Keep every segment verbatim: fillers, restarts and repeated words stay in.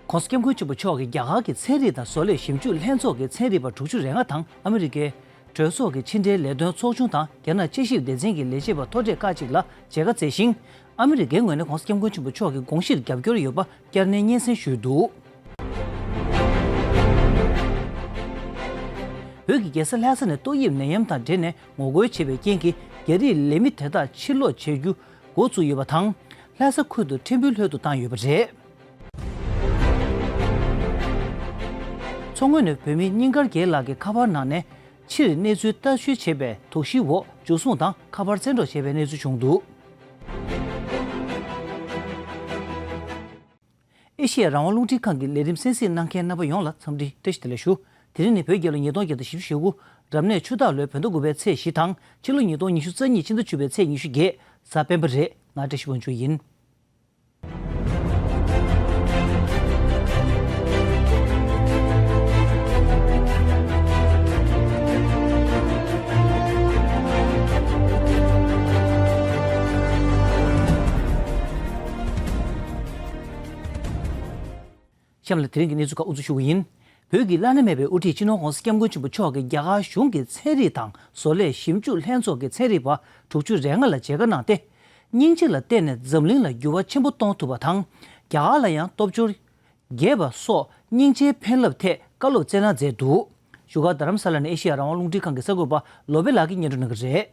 ༸གོང་ས་༸སྐྱབས་མགོན་ཆེན་པོ་མཆོག་གིས་རྒྱ་གར་གྱི་ཚན་རིག་དང་བཟོ་ལས་ཞིབ་འཇུག་ལྷན་ཚོགས་ཀྱི་ཚན་རིག་པ་དྲུག་ཅུ་རེ་ལྔ་དང་ཨ་མི་རི་ཀའི་གྲོས་ཚོགས་ཀྱི་ཕྱི་འབྲེལ་ལས་དོན་ཚོགས་ཆུང་དང་རྒྱ་ནག་དཔྱད་ཞིབ་སྡེ་ཚན་གྱི་ལས་བྱེད་པ་མཐོ་གྲས་ཁག་ཅིག་ལ་མཇལ་ཁ་བསྩལ་ཞིང་། ཨ་མི་རི་ཀའི་ངོས་ནས་༸གོང་ས་༸སྐྱབས་མགོན་ཆེན་པོ་མཆོག་གི་དགོངས་གཞིར་རྒྱབ་སྐྱོར་ཡོད་པ་བསྐྱར་ནན་སྙན་སེང་ཞུས་འདུག་བོད་ཀྱི་རྒྱལ་ས་ལྷ་ས་ནས་ཏོག་དབྱིབས་ནད་ཡམས་དང་འབྲེལ་ནས་ངོ་རྒོལ་བྱས་པའི་རྐྱེན་གྱིས་རྒྱ་རིགས་ལས་མི་དེ་དག་ཕྱིར་ལོག་བྱེད་རྒྱུ་འགོ་བཙུགས་ཡོད་པ་དང་། ལྷ་ས་ཁུལ་དུ་ཕྲན་བུའི་ལྷོད་དུ་བཏང་ཡོད་པ་རེད། མཚོ་སྔོན་ནས་བོད་མི་སྙིང་དཀར་རྒྱལ་ལགས་ཀྱི་ཁ་པར་ནང་ནས་ཕྱིར་གནས་ཚུལ་ལྟ་ཞིབ་བྱས་པའི་དོགས་གཞིའི་འོག་འཇུ་བཟུང་དང་ཁ་པར་བཙན་འཕྲོག་བྱས་པའི་གནས་ཚུལ་བྱུང་འདུག་ཨེ་ཤེ་ཡ་རང་དབང་རླུང་འཕྲིན་ཁང་གི་ལས་རིམ་གསན་གཟིགས་གནང་མཁན་རྣམ་པ་ཡོངས་ལ་འཚམས་འདྲི་བཀྲ་ཤིས་བདེ་ལེགས་ཞུ། དེ་རིང་ནི་བོད་རྒྱལ་ལོ་ཉིས་སྟོང་བརྒྱ་དང་བཞི་བཅུ་ཞེ་དགུ། རབ་གནས་ཆུ་སྟག་ལོའི་བོད་ཟླ་དགུ་པའི་ཚེས་བཞི་དང་ཕྱི་ལོ་ཉིས་སྟོང་ཉི་ཤུ་རྩ་གཉིས་ཕྱི་ཟླ་བཅུ་པའི་ཚེས་ཉི་ཤུ་བརྒྱད་གཟའ་སྤེན་པ་རེད། ང་བཀྲ་ཤིས་དབང་ཕྱུག་ཡིན། གཤམ་ལ་དེ་རིང་གི་གནས་ཚུལ་ཁག་དབུ་འཛུགས་ཞུ་གི་ཡིན། བོད་ཀྱི་བླ་ན་མེད་པའི་དབུ་ཁྲིད་སྤྱི་ནོར་༸གོང་ས་༸སྐྱབས་མགོན་ཆེན་པོ་མཆོག་གིས་རྒྱ་གར་གཞུང་གི་ཚན་རིག་དང་བཟོ་ལས་ཞིབ་འཇུག་ལྷན་ཚོགས་ཀྱི་ཚན་རིག་པ་དྲུག་ཅུ་རེ་ལྔ་ལ་མཇལ་ཁ་གནང་སྟེ། སྙིང་རྗེ་ལ་བརྟེན་ནས་འཛམ་གླིང་ལ་འགྱུར་བ་ཆེན་པོ་གཏོང་ཐུབ་པ་དང་། རྒྱ་གར་ལ་ཡང་སྟོབས་འབྱོར་རྒྱས་པ་སོགས་སྙིང་རྗེའི་ཕན་རླབས་ཐད་བཀའ་སློབ་སྩལ་གནང་མཛད་འདུག་བཞུགས་སྒར་རྡ་རམ་ས་ལ་ནས་ཨེ་ཤེ་ཡ་རང་དབང་རླུང་འཕྲིན་ཁང་གི་གསར་འགོད་པ་བློ་བྷེ་ལགས་ཀྱིས་སྙན་སྒྲོན་གནང་གི་རེད།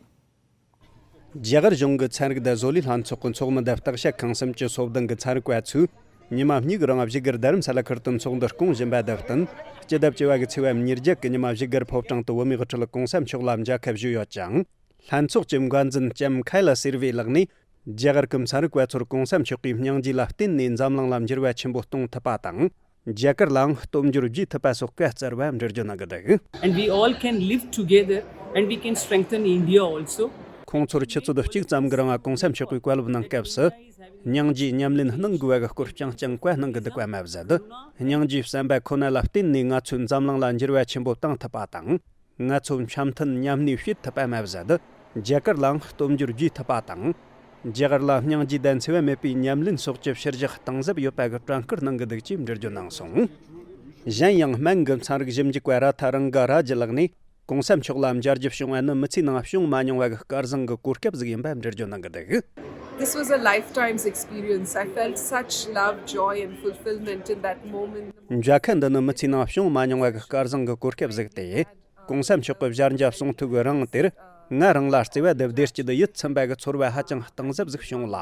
རྒྱ་གར་གཞུང་གི་ཚན་རིག་དང་བཟོ་ལས་ལྷན་ཚོགས་ཀྱི་ཚོགས་མི་དང་བརྟག་དཔྱད་ཁང་གསུམ་གྱི་སོ་བདུན་གྱི་ཚན་རིག་པ་ཚོས་ཉི་མ་གཉིས་ཀྱི་རིང་བཞུགས་སྒར་རྡ་རམ་ས་ལ་ཁུལ་དུ་ཚོགས་འདུ་སྐོང་བཞིན་པ་དེ་བསྟུན། སྤྱི་ཟླ་བཅུ་བ་གི་ཚེས་པ་ཉེར་བརྒྱད་ཀྱི་ཉི་མ་བཞུགས་སྒར་ཕོ་བྲང་དུ་བོད་མིའི་ཁྲི་ལ་༸གོང་ས་མཆོག་ལ་མཇལ་ཁ་ཞུས་ཡོད་ཅིང་། ལྷན་ཚོགས་ཀྱི་འགོ་འཛིན་ལྕམ་ཁའི་ལ་སེར་བྷི་ལགས་ནས། རྒྱ་གར་གྱི་ཚན་རིག་པ་ཚོར་༸གོང་ས་མཆོག་གིས་སྙིང་རྗེ་ལ་བརྟེན་ནས་འཛམ་གླིང་ལ་འགྱུར་བ་ཆེན་པོ་གཏོང་ཐུབ་པ་དང་། རྒྱ་གར་ལའང་སྟོབས་འབྱོར་རྒྱས་ཐུབ་པ་སོགས་བཀའ་སྩལ་བ་འགྲེལ་བརྗོད་གནང་གི་འདུག And we all can live together and we can strengthen India also. ཁོང་ཚོར་ཆུ་ཚོད་གཅིག་ཙམ་གྱི་རིང་༸གོང་ས་མཆོག་གིས་བཀའ་སློབ་གནང་སྐབས་སུ། སྙིང་རྗེའི་ཉམས་ལེན་གནང་དགོས་པ་གི་སྐོར་རྐྱང་རྐྱང་བཀའ་གནང་གི་འདུག་པ་མ་ཟད། སྙིང་རྗེའི་བསམ་པ་ཁོ་ན་ལ་བརྟེན་ནས་ང་ཚོས་འཛམ་གླིང་ལ་འགྱུར་བ་ཆེན་པོ་བཏང་ཐུབ་པ་དང་། ང་ཚོ་འཆམ་མཐུན་མཉམ་གནས་བྱེད་ཐུབ་པ་མ་ཟད། རྒྱ་གར་ལའང་སྟོབས་འབྱོར་རྒྱས་ཐུབ་པ་དང་། རྒྱ་གར་ལ་སྙིང་རྗེ་དང་འཚེ་བ་མེད་པའི་ཉམས་ལེན་སོགས་ཀྱི་ཕྱིར་བཞག་གཏིང་ཟབ་ཡོད་པ་གི་བཀྲ་མཁར་གནང་གི་འདུག་ཅེས་འགྲེལ་བརྗོད་གནང་སོང་། གཞན་ཡང་སྨན་གྱི་ཚན་རིག་ཞིབ་འཇུག་པ་ར་ཐ་རང་ག་ར་ཇི་ལགས་ནས། ༸གོང་ས་མཆོག་ལ་མཇལ་རྒྱུ་བྱུང་བ་ནི་མི་ཚེའི་ནང་བྱུང་མ་མྱོང་བ་གི་སྐལ་བཟང་གི་གོ་སྐབས་ཟིག་ཡིན་པ་འགྲེལ་བརྗོད་གནང་གི་འདུག This was a lifetime's experience. I felt such love, joy, and fulfillment in that moment. མཇལ་ཁ་འདི་ནི་མི་ཚེའི་ནང་བྱུང་མ་མྱོང་བ་གི་སྐལ་བཟང་གི་གོ་སྐབས་ཟིག་སྟེ། ༸གོང་ས་མཆོག་གི་ཞལ་མཇལ་གསུང་ཐོས་གི་རིང་དེར། ང་རང་ལ་བརྩེ་བ་དང་བདེ་སྐྱིད་ཡིད་ཚིམ་པ་གི་ཚོར་བ་ཧ་ཅང་གཏིང་ཟབ་ཟིག་བྱུང་ལ།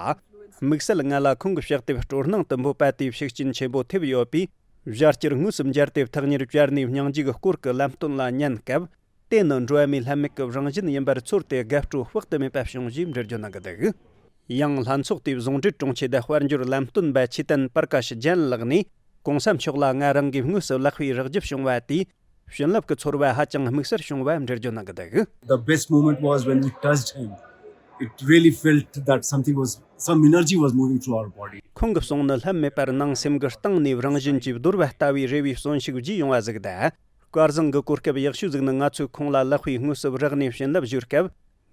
དམིགས་བསལ་ང་ལ་ཁོང་གི་ཕྱག་དེབ་སྤྲོ་སྣང་དུ་འབོད་པ་དེའི་ཤུགས་རྐྱེན་ཆེན་པོ་ཐེབས་ཡོད་པས། ཞལ་བསྐྱར་དངོས་སུ་མཇལ་ཏེ་ཐག་ཉེར་བཅར་ནས་སྙིང་རྗེ་གི་སྐོར་གྱི་ལམ་སྟོན་ལ་ཉན་སྐབས། དེ་ནི་འགྲོ་བ་མིའི་ལྷད་མེད་ཀྱི་རང་བཞིན་ཡིན་པར་ཚོར་ཏེ་དགའ་སྤྲོ་དཔག་ཏུ་མེད་པ་བྱུང་ཞེས་འགྲེལ་བརྗོད་གནང་གི་འདུག་ཡང་ལྷན་ཚོགས་དེའི་བཟུང་འབྲེལ་དྲུང་ཆེ་དང་དཔལ་འབྱོར་ལམ་སྟོན་པ་ཆེ་བསྟན་པར་ཀ་ཤི་ཇན་ལགས་ནས། ༸གོང་ས་མཆོག་ལ་ང་རང་གིས་དངོས་སུ་ལག་པས་རེག་རྒྱུ་བྱུང་བ་དེས། བྱིན་རླབས་ཀྱི་ཚོར་བ་ཧ་ཅང་དམིགས་བསལ་བྱུང་བ་འགྲེལ་བརྗོད་གནང་གི་འདུག The best moment was when we touched him. It really felt that something was, some energy was moving through our body. ཁོང་གི་གསུང་ནི་ལྷད་མེད་པར་ནང་སེམས་ཀྱི་གཏིང་ནས་རང་བཞིན་གྱིས་བརྡོལ་བ་ལྟ་བུའི་རེ་བའི་གསོན་ཤུགས་རྒྱས་ཡོང་བ་ཟིག་དང་། སྐལ་བཟང་གི་གོ་སྐབས་ཡག་ཤོས་ཟིག་ནི་ང་ཚོས་ཁོང་ལ་ལག་པས་དངོས་སུ་རེག་ནས་བྱིན་རླབས་ཞུ་སྐབས།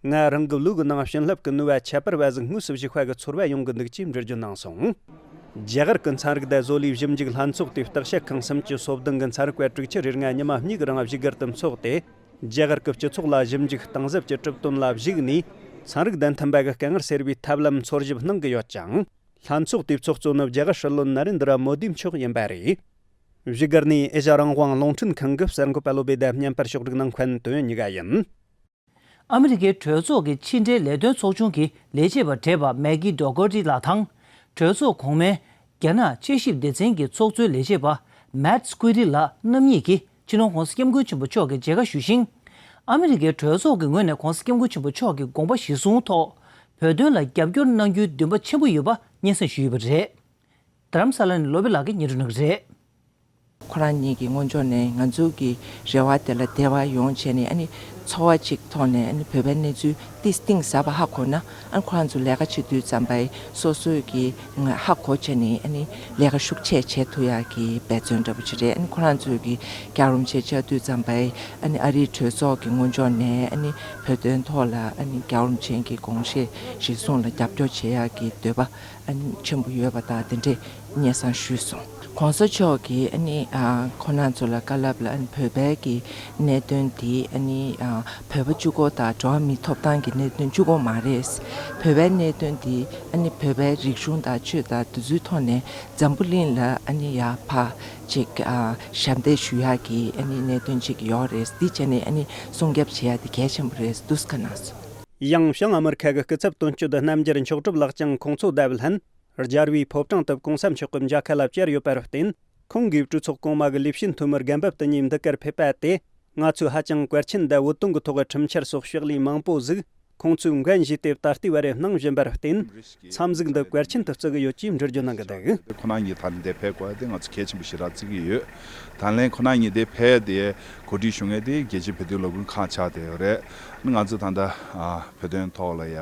ང་རང་གི་ལུས་ཀྱི་ནང་བྱིན་རླབས་ཀྱི་ནུས་པ་ཁྱད་པར་བ་ཟིག་དངོས་སུ་ཞིག་པ་གི་ཚོར་བ་ཡོང་གི་འདུག་ཅེས་འགྲེལ་བརྗོད་གནང་སོང་། རྒྱ་གར་གྱི་ཚན་རིག་དང་བཟོ་ལས་ཞིབ་འཇུག་ལྷན་ཚོགས་དེའི་བརྟག་དཔྱད་ཁང་གསུམ་གྱི་སོ་བདུན་གྱི་ཚན་རིག་པ་དྲུག་ཅུ་རེ་ལྔ་ཉི་མ་གཉིས་ཀྱི་རིང་བཞུགས་སྒར་དུ་འཚོགས་ཏེ། རྒྱ་གར་གྱི་སྤྱི་ཚོགས་ལ་ཞིབ་འཇུག་གཏིང་ཟབ་ཀྱི་གྲུབ་དོན་ལ་གཞིགས་ནས། ཚན་རིག་དང་མཐུན་པ་གི་དཀའ་ངལ་སེལ་བའི་ཐབས་ལམ་འཚོལ་ཞིབ་གནང་གི་ཡོད་ཅིང་། ལྷན་ཚོགས་དེའི་ཚོགས་གཙོ་ནི་རྒྱ་གར་སྲིད་བློན་ནཱ་རེན་དྲ་མོ་དི་མཆོག་ཡིན་པ་རེད། བཞུགས་སྒར་ནས་ཨེ་ཤ་རང་དབང་རླུང་འཕྲིན་ཁང་གི་གསར་འགོད་པ་བློ་བྷེ་དང་བརྙན་པར་ཕྱོགས་སྒྲིག་གནང་མཁན་དོན་གཉིས་ཀ་ཡིན། ཨ་མི་རི་ཀའི་གྲོས་ཚོགས་ཀྱི་ཕྱི་འབྲེལ་ལས་དོན་ཚོགས་ཆུང་གི་ལས་བྱེད་པ་བགྲེས་པ་མེག་གི་ཌོ་གྷར་ཊི་ལགས་དང་། གྲོས་ཚོགས་གོང་མའི་རྒྱ་ནག་དཔྱད་ཞིབ་སྡེ་ཚན་གྱི་ཚོགས་གཙོའི་ལས་བྱེད་པ་མེག་སི་ཀུའི་རི་ལགས་རྣམ་གཉིས་ཀྱིས་སྤྱི་ནོར་༸གོང་ས་༸སྐྱབས་མགོན་ཆེན་པོ་མཆོག་གི་མཇལ་ཁ་ཞུས་ཤིང་། ཨ་མི་རི་ཀའི་གྲོས་ཚོགས་ཀྱི་ངོས་ནས་༸གོང་ས་༸སྐྱབས་མགོན་ཆེན་པོ་མཆོག་གི་དགོངས་པ་གཞིར་བཟུང་ཐོག་བོད་དོན་ལ་རྒྱབ་སྐྱོར་གནང་རྒྱུའི་འདུན་པ་ཆེན་པོ་ཡོད་པ་སྙན་སེང་ཞུས་ཡོད་པ་རེད། རྡ་རམ་ས་ལ་ནས་བློ་བྷེ་ལགས་ཀྱིས་སྙན་སྒྲོན་གནང་གི་རེད། ཁོ་རང་ཉིད་ཀྱི་ངོས་ཕྱོགས་ནས་ང་ཚོ་གི་རེ་བ་དེ་ལ་འདེབས་ཡོང་བྱས་ནས། ཨ་ནི་ཚོར་བ་ཅིག་ཐོག་ནས། ཨ་ནི་བོད་པའི་གནས་ཚུལ་ ཏིས་གཏིང་ཟབ་པ་ཧ་གོ་ན། ཨ་ནི་ཁོ་རང་ཚོ་ལས་ཀ་བྱེད་དུས་ཙམ་པ་སོ་སོའི་གི་ཧ་གོ་བྱས་ནས། ཨ་ནི་ལས་ཀ་ཤུགས་ཆེ་བྱེད་ཐུབ་ཡག་གི་འབད་བརྩོན་འདྲ་པོ་ཅིག་རེད། ཨ་ནི་ཁོ་རང་ཚོའི་གི་རྒྱལ་རོམ་ཆེ་བྱ་དུས་ཙམ་པ། ཨ་ནི་ཨ་རིའི་གྲོས་ཚོགས་ཀྱི་ངོས་ཕྱོགས་ནས། ཨ་ནི་བོད་དོན་ཐོག་ལ། ཨ་ནི་རྒྱལ་རོམ་ཆེན་གྱི་དགོངས་བཞེད་གཞིར་བཟུང་ལ་རྒྱབ་སྐྱོར་བྱེད་ཡག་གི་འདོད་པ། ཨ་ནི་ཆེན་པོ་ཡོད་པ་དང་། དེ་འདྲས་སྙན་སེང་ཞུས་སོང་། ༸གོང་ས་མཆོག་གིས་ཨ་ནི་ཨ་ཁོང་རྣམ་ཚོ་ལ་བཀའ་སློབ་ལ། ཨ་ནི་བོད་པའི་གི་གནད་དོན་དེ། ཨ་ནི་ཨ་བོད་པ་གཅིག་པོ་དང་འགྲོ་བ་མིའི་ཐོབ་ཐང་གི་གནད་དོན་གཅིག་པོ་མ་རེད། བོད་པའི་གནད་དོན་དེ། ཨ་ནི་བོད་པའི་རིག་གཞུང་དང་ཆོས་དང་དེ་ཚོའི་ཐོག་ནས་འཛམ་བུ་གླིང་ལ། ཨ་ནི་ཡར་ཕར་ཅིག་ཨ་ཞབས་འདེགས་ཞུ་ཡག་གི། ཨ་ནི་གནད་དོན་ཅིག་ཡོད་རེད། འདི་བྱས་ནས་ཨ་ནི་སྲུང་སྐྱོབ་བྱེད་ཡག་དེ་གལ་ཆེན་པོ་རེད་འདུག་ཟེར་གནང་སོང་། ཡང་བྱང་ཨ་མི་རི་ཁ་གི་སྐུ་ཚབ་དོན་གཅོད་རྣམ་རྒྱལ་མཆོག་གྲུབ་ལགས་ཀྱང་ཁོང་ཚོ་དང་ལྷན། རྒྱལ་བའི་ཕོ་བྲང་དུ་གོང་ས་མཆོག་གི་མཇལ་ཁ་ལ་བཅར་ཡོད་པར་བརྟེན། ཁོང་གིས་གྲོས་ཚོགས་གོང་མ་གི་ལས་བྱེད་འཐུས་མི་རྒན་པ་དེ་གཉིས་འདི་གར་ཕེབས་པ་དེ། ང་ཚོས་ཧ་ཅང་གལ་ཆེན་དང་བོད་དོན་གྱི་ཐོག་གི་ཁྲིམས་འཆར་སོགས་ཕྱག་ལས་མང་པོ་ཟིག་ཁོང་ཚོས་འགན་བཞེས་ཏེ་ད་ལྟའི་བར་གནང་བཞིན་པར་བརྟེན། མཚམས་གཟིགས་འདི་གལ་ཆེན་དུ་བརྩི་གི་ཡོད་ཅེས་འགྲེལ་བརྗོད་གནང་གི་འདུག་ཁོ་རང་གཉིས་ད་ལན་འདིར་ཕེབས་དགོས་དེ་ང་ཚོ་གལ་ཆེན་པོ་ཞེ་དྲག་བརྩི་གི་ཡོད། ད་ལན་ཁོ་རང་གཉིས་འདིར་ཕེབས་ཏེ་གོ་སྒྲིག་ཞུ་མཁན་དེ་རྒྱལ་སྤྱིའི་བོད་དོན་སློབ་ཕྲུག་ཁང་ཆགས་བསྡད་ཡོད་རེད། ང་ཚོ་ད་ལྟ་ཨ་བོད་དོན་ཐོག་ལ་ཡ།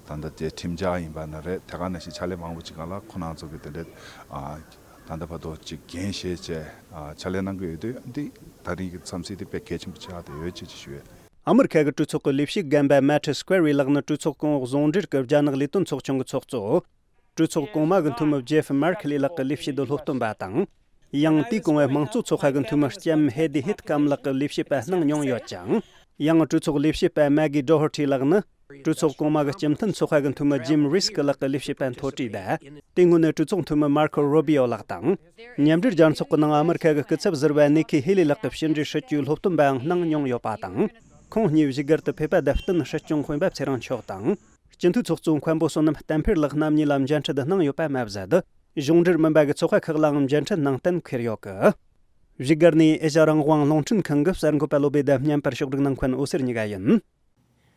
ད་ལྟ་དེ་ཁྲིམས་འཆར་ཡིན་པ་ན་རེད། དེ་ག་ནང་བཞིན་ཕྱག་ལས་མང་པོ་ཅིག་སྒང་ལ་ཁོ་རང་ཚོ་གི་དེ་འདྲ་ཨ་ད་ལྟ་བར་དུ་ཅིག་འགན་བཞེས་བྱས་ཨ་ཕྱག་ལས་གནང་གི་ཡོད་དུས། འདི་ད་རིང་གི་མཚམས་ཚིགས་དེ་དཔེ་གལ་ཆེན་པོ་ཆགས་བསྡད་ཡོད་ཅེས་ཅིག་ཞུ་ཡོད། ཨ་མི་རི་ཁ་གི་གྲོས་ཚོགས་ཀྱི་ལས་བྱེད་རྒན་པ་མེ་ཏི་སྐུ་རི་ལགས་ནི་གྲོས་ཚོགས་གོང་འོག་ཟུང་འབྲེལ་གྱི་རྒྱ་ནག་ལས་དོན་ཚོགས་ཆུང་གི་ཚོགས་གཙོ། གྲོས་ཚོགས་གོང་མ་གི་འཐུས་མི་ཇེ་ཧྥི་མར་ཁེ་ལི་ལགས་ཀྱི་ལས་བྱེད་དུ་སློབ་སྟོན་པ་དང་། ཡང་དེའི་གོང་བའི་དམངས་གཙོ་ཚོགས་ཁང་གི་འཐུས་མི་ལྕམ་ཧེ་ཌི་ཧིད་ཀམ་ལགས་ཀྱི་ལས་བྱེད་པ་གནང་མྱོང་ཡོད་ཅིང་། ཡང་གྲོས་ཚོགས་ལས་བྱེད་པ་མེག་གི་ཌོ་ཧར་ཊི་ལགས་ནི། གྲོས་ཚོགས་གོང་མ་གི་སྤྱི་མཐུན་ཚོགས་ཁང་གི་འཐུས་མི་ཇིམ་རི་སི་ཀི་ལགས་ཀྱི་ལས་བྱེད་པ་མཐོ་གྲས་དང་། དེ་སྔོན་ནས་གྲོས་ཚོགས་འཐུས་མི་མར་ཁོ་རོ་བྷི་ཨོ་ལགས་དང་། མཉམ་འབྲེལ་རྒྱལ་ཚོགས་ཀྱི་ནང་ཨ་མི་རི་ཁ་གི་སྐུ་ཚབ་ཟུར་པ་ནི་ཁི་ཧེ་ལི་ལགས་ཀྱི་ཕྱི་འབྲེལ་སྲིད་ཇུས་སློབ་སྟོན་པའང་གནང་མྱོང་ཡོད་པ་དང་། ཁོང་གཉིས་བཞུགས་སྒར་དུ་ཕེབས་པ་དང་བསྟུན་སྲིད་སྐྱོང་དཔོན་པོ་ཚེ་རིང་མཆོག་དང་། སྤྱི་འཐུས་ཚོགས་གཙོ་མཁན་པོ་བསོད་ནམས་བསྟན་འཕེལ་ལགས་རྣམ་གཉིས་ལ་མཇལ་འཕྲད་གནང་ཡོད་པ་མ་ཟད། གཞུང་འབྲེལ་མིན་པ་གི་ཚོགས་པ་ཁག་ལའང་མཇལ་འཕྲད་གནང་གཏན་འཁེལ་ཡོད་གི། བཞུགས་སྒར་ནས་ཨེ་ཤ་ཡ་རང་དབང་རླུང་འཕྲིན་ཁང་གི་གསར་འགོད་པ་བློ་བྷེ་དང་མཉམ་པར་ཕྱོགས་སྒྲིག་གནང་མཁན་འོད་ཟེར་གཉིས་ཀ་ཡིན།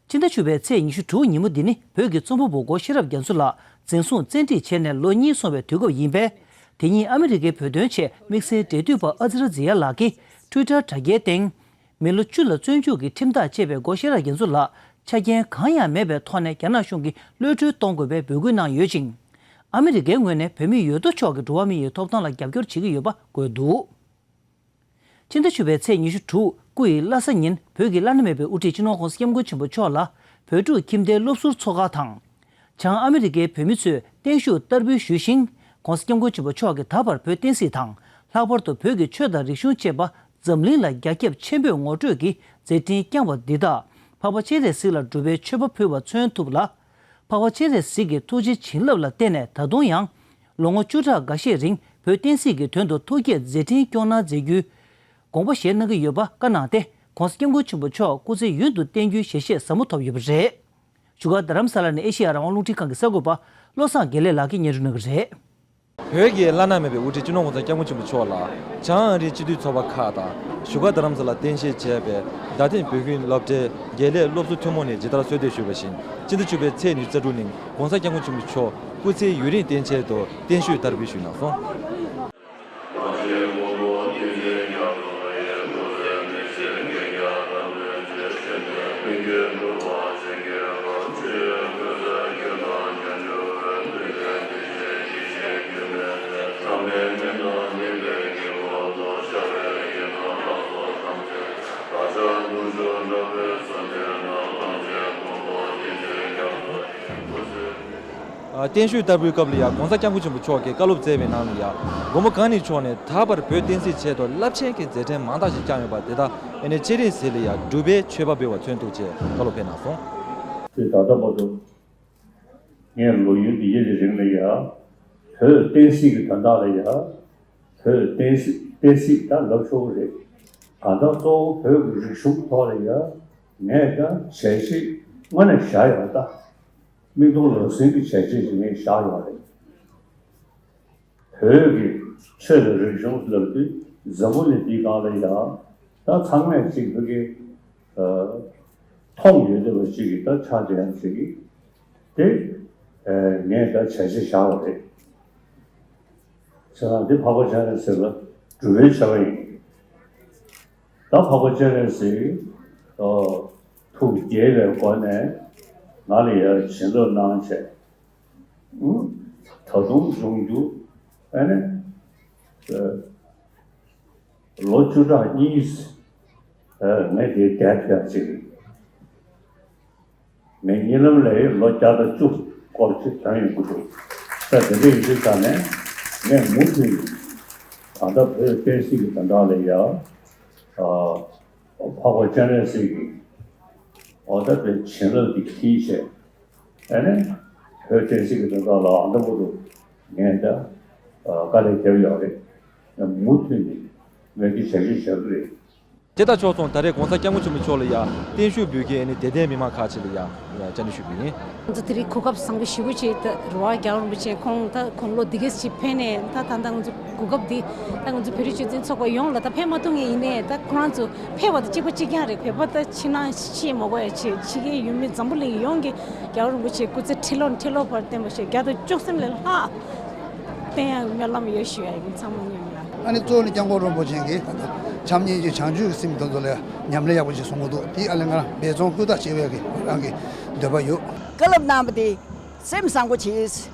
ཕྱི་ཟླ་བཅུ་པའི་ཚེས་ཉི་ཤུ་དྲུག་ཉིན་མོ་འདི་ནི་བོད་ཀྱི་རྩོམ་པ་པོ་སྒོ་ཤེས་རབ་རྒྱ་མཚོ་ལགས་འཛིན་བཟུང་བཙན་ཁྲིད་བྱས་ནས་ལོ་གཉིས་སོང་བའི་དུས་སྐབས་ཡིན་པས། དེ་ཉིན་ཨ་མི་རི་ཀའི་བོད་དོན་ཆེད་དམིགས་བསལ་འབྲེལ་མཐུད་པ་ཨ་ཛི་ར་ཛི་ཡ་ལགས་ཀྱིས་ཊུའི་ཊར་དྲ་རྒྱའི་སྟེང་། མི་ལོ་བཅུ་ལ་བཙོན་འཇུག་གི་ཁྲིམས་ཐག་བཅད་པའི་སྒོ་ཤེས་རབ་རྒྱ་མཚོ་ལགས་ཆ་རྐྱེན་གང་ཡང་མེད་པའི་ཐོག་ནས་རྒྱ་ནག་གཞུང་གིས་གློད་གྲོལ་གཏོང་དགོས་པའི་འབོད་སྐུལ་གནང་ཡོད་ཅིང་། ཨ་མི་རི་ཀའི་ངོས་ནས་བོད་མི་ཡོད་དོ་ཅོག་གི་འགྲོ་བ་མི་ཡི་ཐོབ་ཐང་ལ་རྒྱབ་སྐྱོར་བྱེད་ཀྱི་ཡོད་པ་འགོད་འདུག་ཕྱི་ཟླ་བཅུ་པའི་ཚེས་ཉི་ཤུ་དྲུག་སྐུ་ཡི་བླ་གཟའ་ཉིན་བོད་ཀྱི་བླ་ན་མེད་པའི་དབུ་ཁྲིད་སྤྱི་ནོར་༸གོང་ས་༸སྐྱབས་མགོན་ཆེན་པོ་མཆོག་ལ་བོད་ཕྲུག་ཁྱིམ་སྡེའི་སློབ་ཟུར་ཚོགས་ཁག་དང་། བྱང་ཨ་མི་རི་ཀའི་བོད་མི་ཚོས་བརྟན་བཞུགས་བསྟར་འབུལ་ཞུས་ཤིང་༸གོང་ས་༸སྐྱབས་མགོན་ཆེན་པོ་མཆོག་གིས་ད་བར་བོད་བསྟན་སྲིད་དང་། ལྷག་པར་དུ་བོད་ཀྱི་ཆོས་དང་རིག་གཞུང་བཅས་པ་འཛམ་གླིང་ལ་རྒྱ་ཁྱབ་ཆེན་པོས་ངོ་སྤྲོད་ཀྱི་མཛད་འཕྲིན་བསྐྱངས་པ་འདི་དག་འཕགས་པ་སྤྱན་རས་གཟིགས་ལ་སྒྲུབ་པའི་མཆོད་པ་ཕུལ་བ་མཚོན་ཐུབ་ལ། འཕགས་པ་སྤྱན་རས་གཟིགས་ཀྱི་ཐུགས་རྗེ་བྱིན་རླབས་ལ་བརྟེན་ནས་ད་དུང་ཡང་། ལོ་ངོ་བཅུ་ཕྲག་འགའ་ཤས་རིང་བོད་བསྟན་སྲིད་ཀྱི་དོན་དུ་ཐུགས་བསྐྱེད་མཛད་འཕྲིན་སྐྱོང་གནང་མཛད་རྒྱུའི་དགོངས་པ་བཞེས་གནང་གི་ཡོད་པ་བཀའ་གནང་སྟེ། ༸གོང་ས་༸སྐྱབས་མགོན་ཆེན་པོ་མཆོག་སྐུ་ཚེ་ཡུན་དུ་བརྟན་རྒྱུའི་ཞལ་བཞེས་ཟབ་མོ་ཐོབ་ཡོད་པ་རེད། བཞུགས་སྒར་རྡ་རམ་ས་ལ་ནས་ཨེ་ཤེ་ཡ་རང་དབང་རླུང་འཕྲིན་ཁང་གི་གསར་འགོད་པ་བློ་བཟང་དགེ་ལེགས་ལགས་ཀྱིས་སྙན་སྒྲོན་གནང་གི་རེད། བོད་ཀྱི་བླ་ན་མེད་པའི་དབུ་ཁྲིད་སྤྱི་ནོར་༸གོང་ས་༸སྐྱབས་མགོན་ཆེན་པོ་མཆོག་ལ་བྱང་ཨ་རིའི་སྤྱི་འཐུས་ཚོགས་པ་ཁག་དང་བཞུགས་སྒར་རྡ་རམ་ས་ལ་རྟེན་གཞི་བྱས་པའི་རྡ་སྟེང་བོད་ཁྱིམ་སློབ་གྲྭའི་དགེ་ལས་སློབ་ཟུར་ཐུན་མོང་ནས་ཇི་ལྟར་གསོལ་འདེབས་ཞུས་པ་བཞིན། སྤྱི་ཟླ་བཅུ་པའི་ཚེས་ཉི་ཤུ་རྩ་དྲུག་ཉིན་༸གོང་ས་༸སྐྱབས་མགོན་ཆེན་པོ་མཆོག་སྐུ་ཚེ་ཡུན་རིང་བརྟན་ཆེད་དུ་བརྟན་བཞུགས་བསྟར་འབུལ་ཞུས་གནང་སོང་། ཨ། བརྟན་བཞུགས་བསྟར་འབུལ་སྐབས་ལ་ཡང་༸གོང་ས་༸སྐྱབས་མགོན་ཆེན་པོ་མཆོག་གིས་བཀའ་སློབ་སྩལ་བའི་ནང་ལ་ཡང་མགོན་པོ་གང་ཉིད་མཆོག་ནས་ད་བར་བོད་བསྟན་སྲིད་ཆེད་དུ་རླབས་ཆེན་གྱི་མཛད་འཕྲིན་མང་དག་ཅིག་བསྐྱངས་ཡོད་པ་དེ་དག་ཨ་ནི་སྤྱན་རས་གཟིགས་ལ་ཡང་སྒྲུབ་པའི་མཆོད་པ་འབུལ་བ་མཚོན་ཐུབ་ཅེས་བཀའ་སློབ་ཕེབས་གནང་སོང་། དེ་ད་ལྟ་བར་དུ་ངས་ལོ་ཡུན་འདི་གའི་རིང་ལ་ཡང་བོད་བསྟན་སྲིད་ཀྱི་དོན་དག་ལ་ཡང་། བོད་བསྟན་སྲིད་བསྟན་སྲིད་ད་ལབ་ཆོག་གི་རེད། གང་ལྟར་གཙོ་བོ་བོད་ཀྱི་རིག་གཞུང་ཐོག་ལ་ཡང་ངས་ཀྱང་བྱས་རྗེས་དངོས་གནས་བཞག་ཡོད་ད། མིག་མཐོང་ལག་ཟིན་གྱི་བྱས་རྗེས་ཅིག་ངས་བཞག་ཡོད་རེད། བོད་ཀྱི་ཆོས་དང་རིག་གཞུང་ལབ་དུས་འཛམ་བུ་གླིང་འདིའི་སྒང་ལ་ཡང་ད་ཚང་མས་ཅིག་བོད་ཀྱི་མཐོང་ཡོད་བསྡད་པ་ཅིག་གི་ད་ཆ་འདྲ་ཡང་ཅིག་གི་དེ་ངས་ད་བྱས་རྗེས་བཞག་པ་རེད། བྱས་ཙང་འདི་འཕགས་པ་སྤྱན་རས་གཟིགས་ལ་སྒྲུབ་པའི་བྱ་བ་ཡིན། ད་འཕགས་པ་སྤྱན་རས་གཟིགས་ཐུགས་དགྱེས་པའི་སྒོ་ནས་ ང་ལ་ཡར་བྱིན་རླབས་གནང་བྱས། ཨུ། ད་དུང་འབྱུང་འགྱུར་ཨ་ནི་ལོ་བཅུ་ཕྲག་གཉིས་ངས་དེ་བསྡད་ཐུབ་ཡག་ཅིག་ངས་གཉིད་ལམ་ལས་ལོ་བརྒྱ་དང་བཅུ་སྐོར་ཅིག་ཐོན་ཡོང་གི་འདུག་ས་དེ་འདྲ་ཡིན་དུས་ཙང་ནས་ངས་མུ་མཐུད་ནས་ད་ལྟ་བོད་བསྟན་སྲིད་ཀྱི་དོན་དག་ལ་ཡ། འཕགས་པ་སྤྱན་རས་གཟིགས་ཀྱི་འོ་ད་དེ་བྱིན་རླབས་དེ་འཁྱེར་བྱས། ཨ་ནི་བོད་བསྟན་སྲིད་ཀྱི་དོན་དག་ལ་ཨ་འདྲ་པོ་འདུག་ངས་ད་དཀའ་ལས་བརྒྱབ་ཡོད་རེད། མུ་མཐུད་ནས་ངས་འདི་བྱ་རྒྱུ་བྱ་གི་རེད། དེ་དང་ཕྱོགས་མཚུངས་ད་རེས་གོང་ས་སྐྱབས་མགོན་ཆེན་པོ་མཆོག་ལ་ཡ་བརྟན་བཞུགས་འབུལ་མཁན་ནི་དད་ལྡན་མི་མང་ཁག་ཅིག་ལ་ཡ་བཅར་འདྲི་ཞུ་གི་ཡིན། ང་ཚོ་དེ་རིང་གོ་སྐབས་བཟང་པོ་ཞེ་པོ་ཅིག་ད་རེད་བ། རྒྱལ་བ་རིན་པོ་ཆེ་ཁོང་ད་དགུང་ལོ་འདི་གས་ཅིག་ཕེབས་ནས་ད་ད་ལྟ་ང་ཚོ་གོ་སྐབས་འདི་ད་ང་ཚོ་བོད་རིགས་སྤྱི་མཐུན་ཚོགས་པ་ཡོངས་ལ་ད་ཕེབས་མ་ཐུབ་མཁན་ཡིན་ནའི་ད་ཁོ་རང་ཚོ་ཕེབས་པ་དང་གཅིག་པ་གཅིག་རྐྱང་རེད། བོད་པ་ད་ཕྱི་ནང་ཕྱེ་མ་དགོས་ཡ་ཆེ་ཕྱི་རྒྱལ་ཡུལ་མི་འཛམ་བུ་གླིང་ཡོངས་ཀྱི་རྒྱལ་བ་རིན་པོ་ཆེ་སྐུ་ཚེ་ཁྲི་ལོ་ནས་ཁྲི་ལོ་བར་བརྟན་པ་ཞིག་བརྒྱ་དང་བཅུ་གསུམ་ལས་ལྷག་བརྟན་ཡག་སྨོན་ལམ་ཡོད་ཞུ་ཡ་ཡིན། ཚང་མ་མཉམ་ལ། ཨ་ནི་གཙོ་བོ་ནི་སྐྱབས་མགོན་རིན་པོ་ཆེ་གིས་བྱམས་སྙིང་རྗེ་བྱང་ཆུབ་ཀྱི་སེམས་དེ་ཚོ་ལ་ཉམས་ལེན་ཡག་པོ་ཞིག་གསུང་གི་འདུག་དེ་ཨ་ལས་ང་རང་འབད་བརྩོན་ཧུར་ཐག་བྱེད་པའི་གི་རང་གི་འདོད་པ་ཡོད། བཀའ་སློབ་གནང་བ་དེ་སེམས་བཟང་པོ་བྱེད།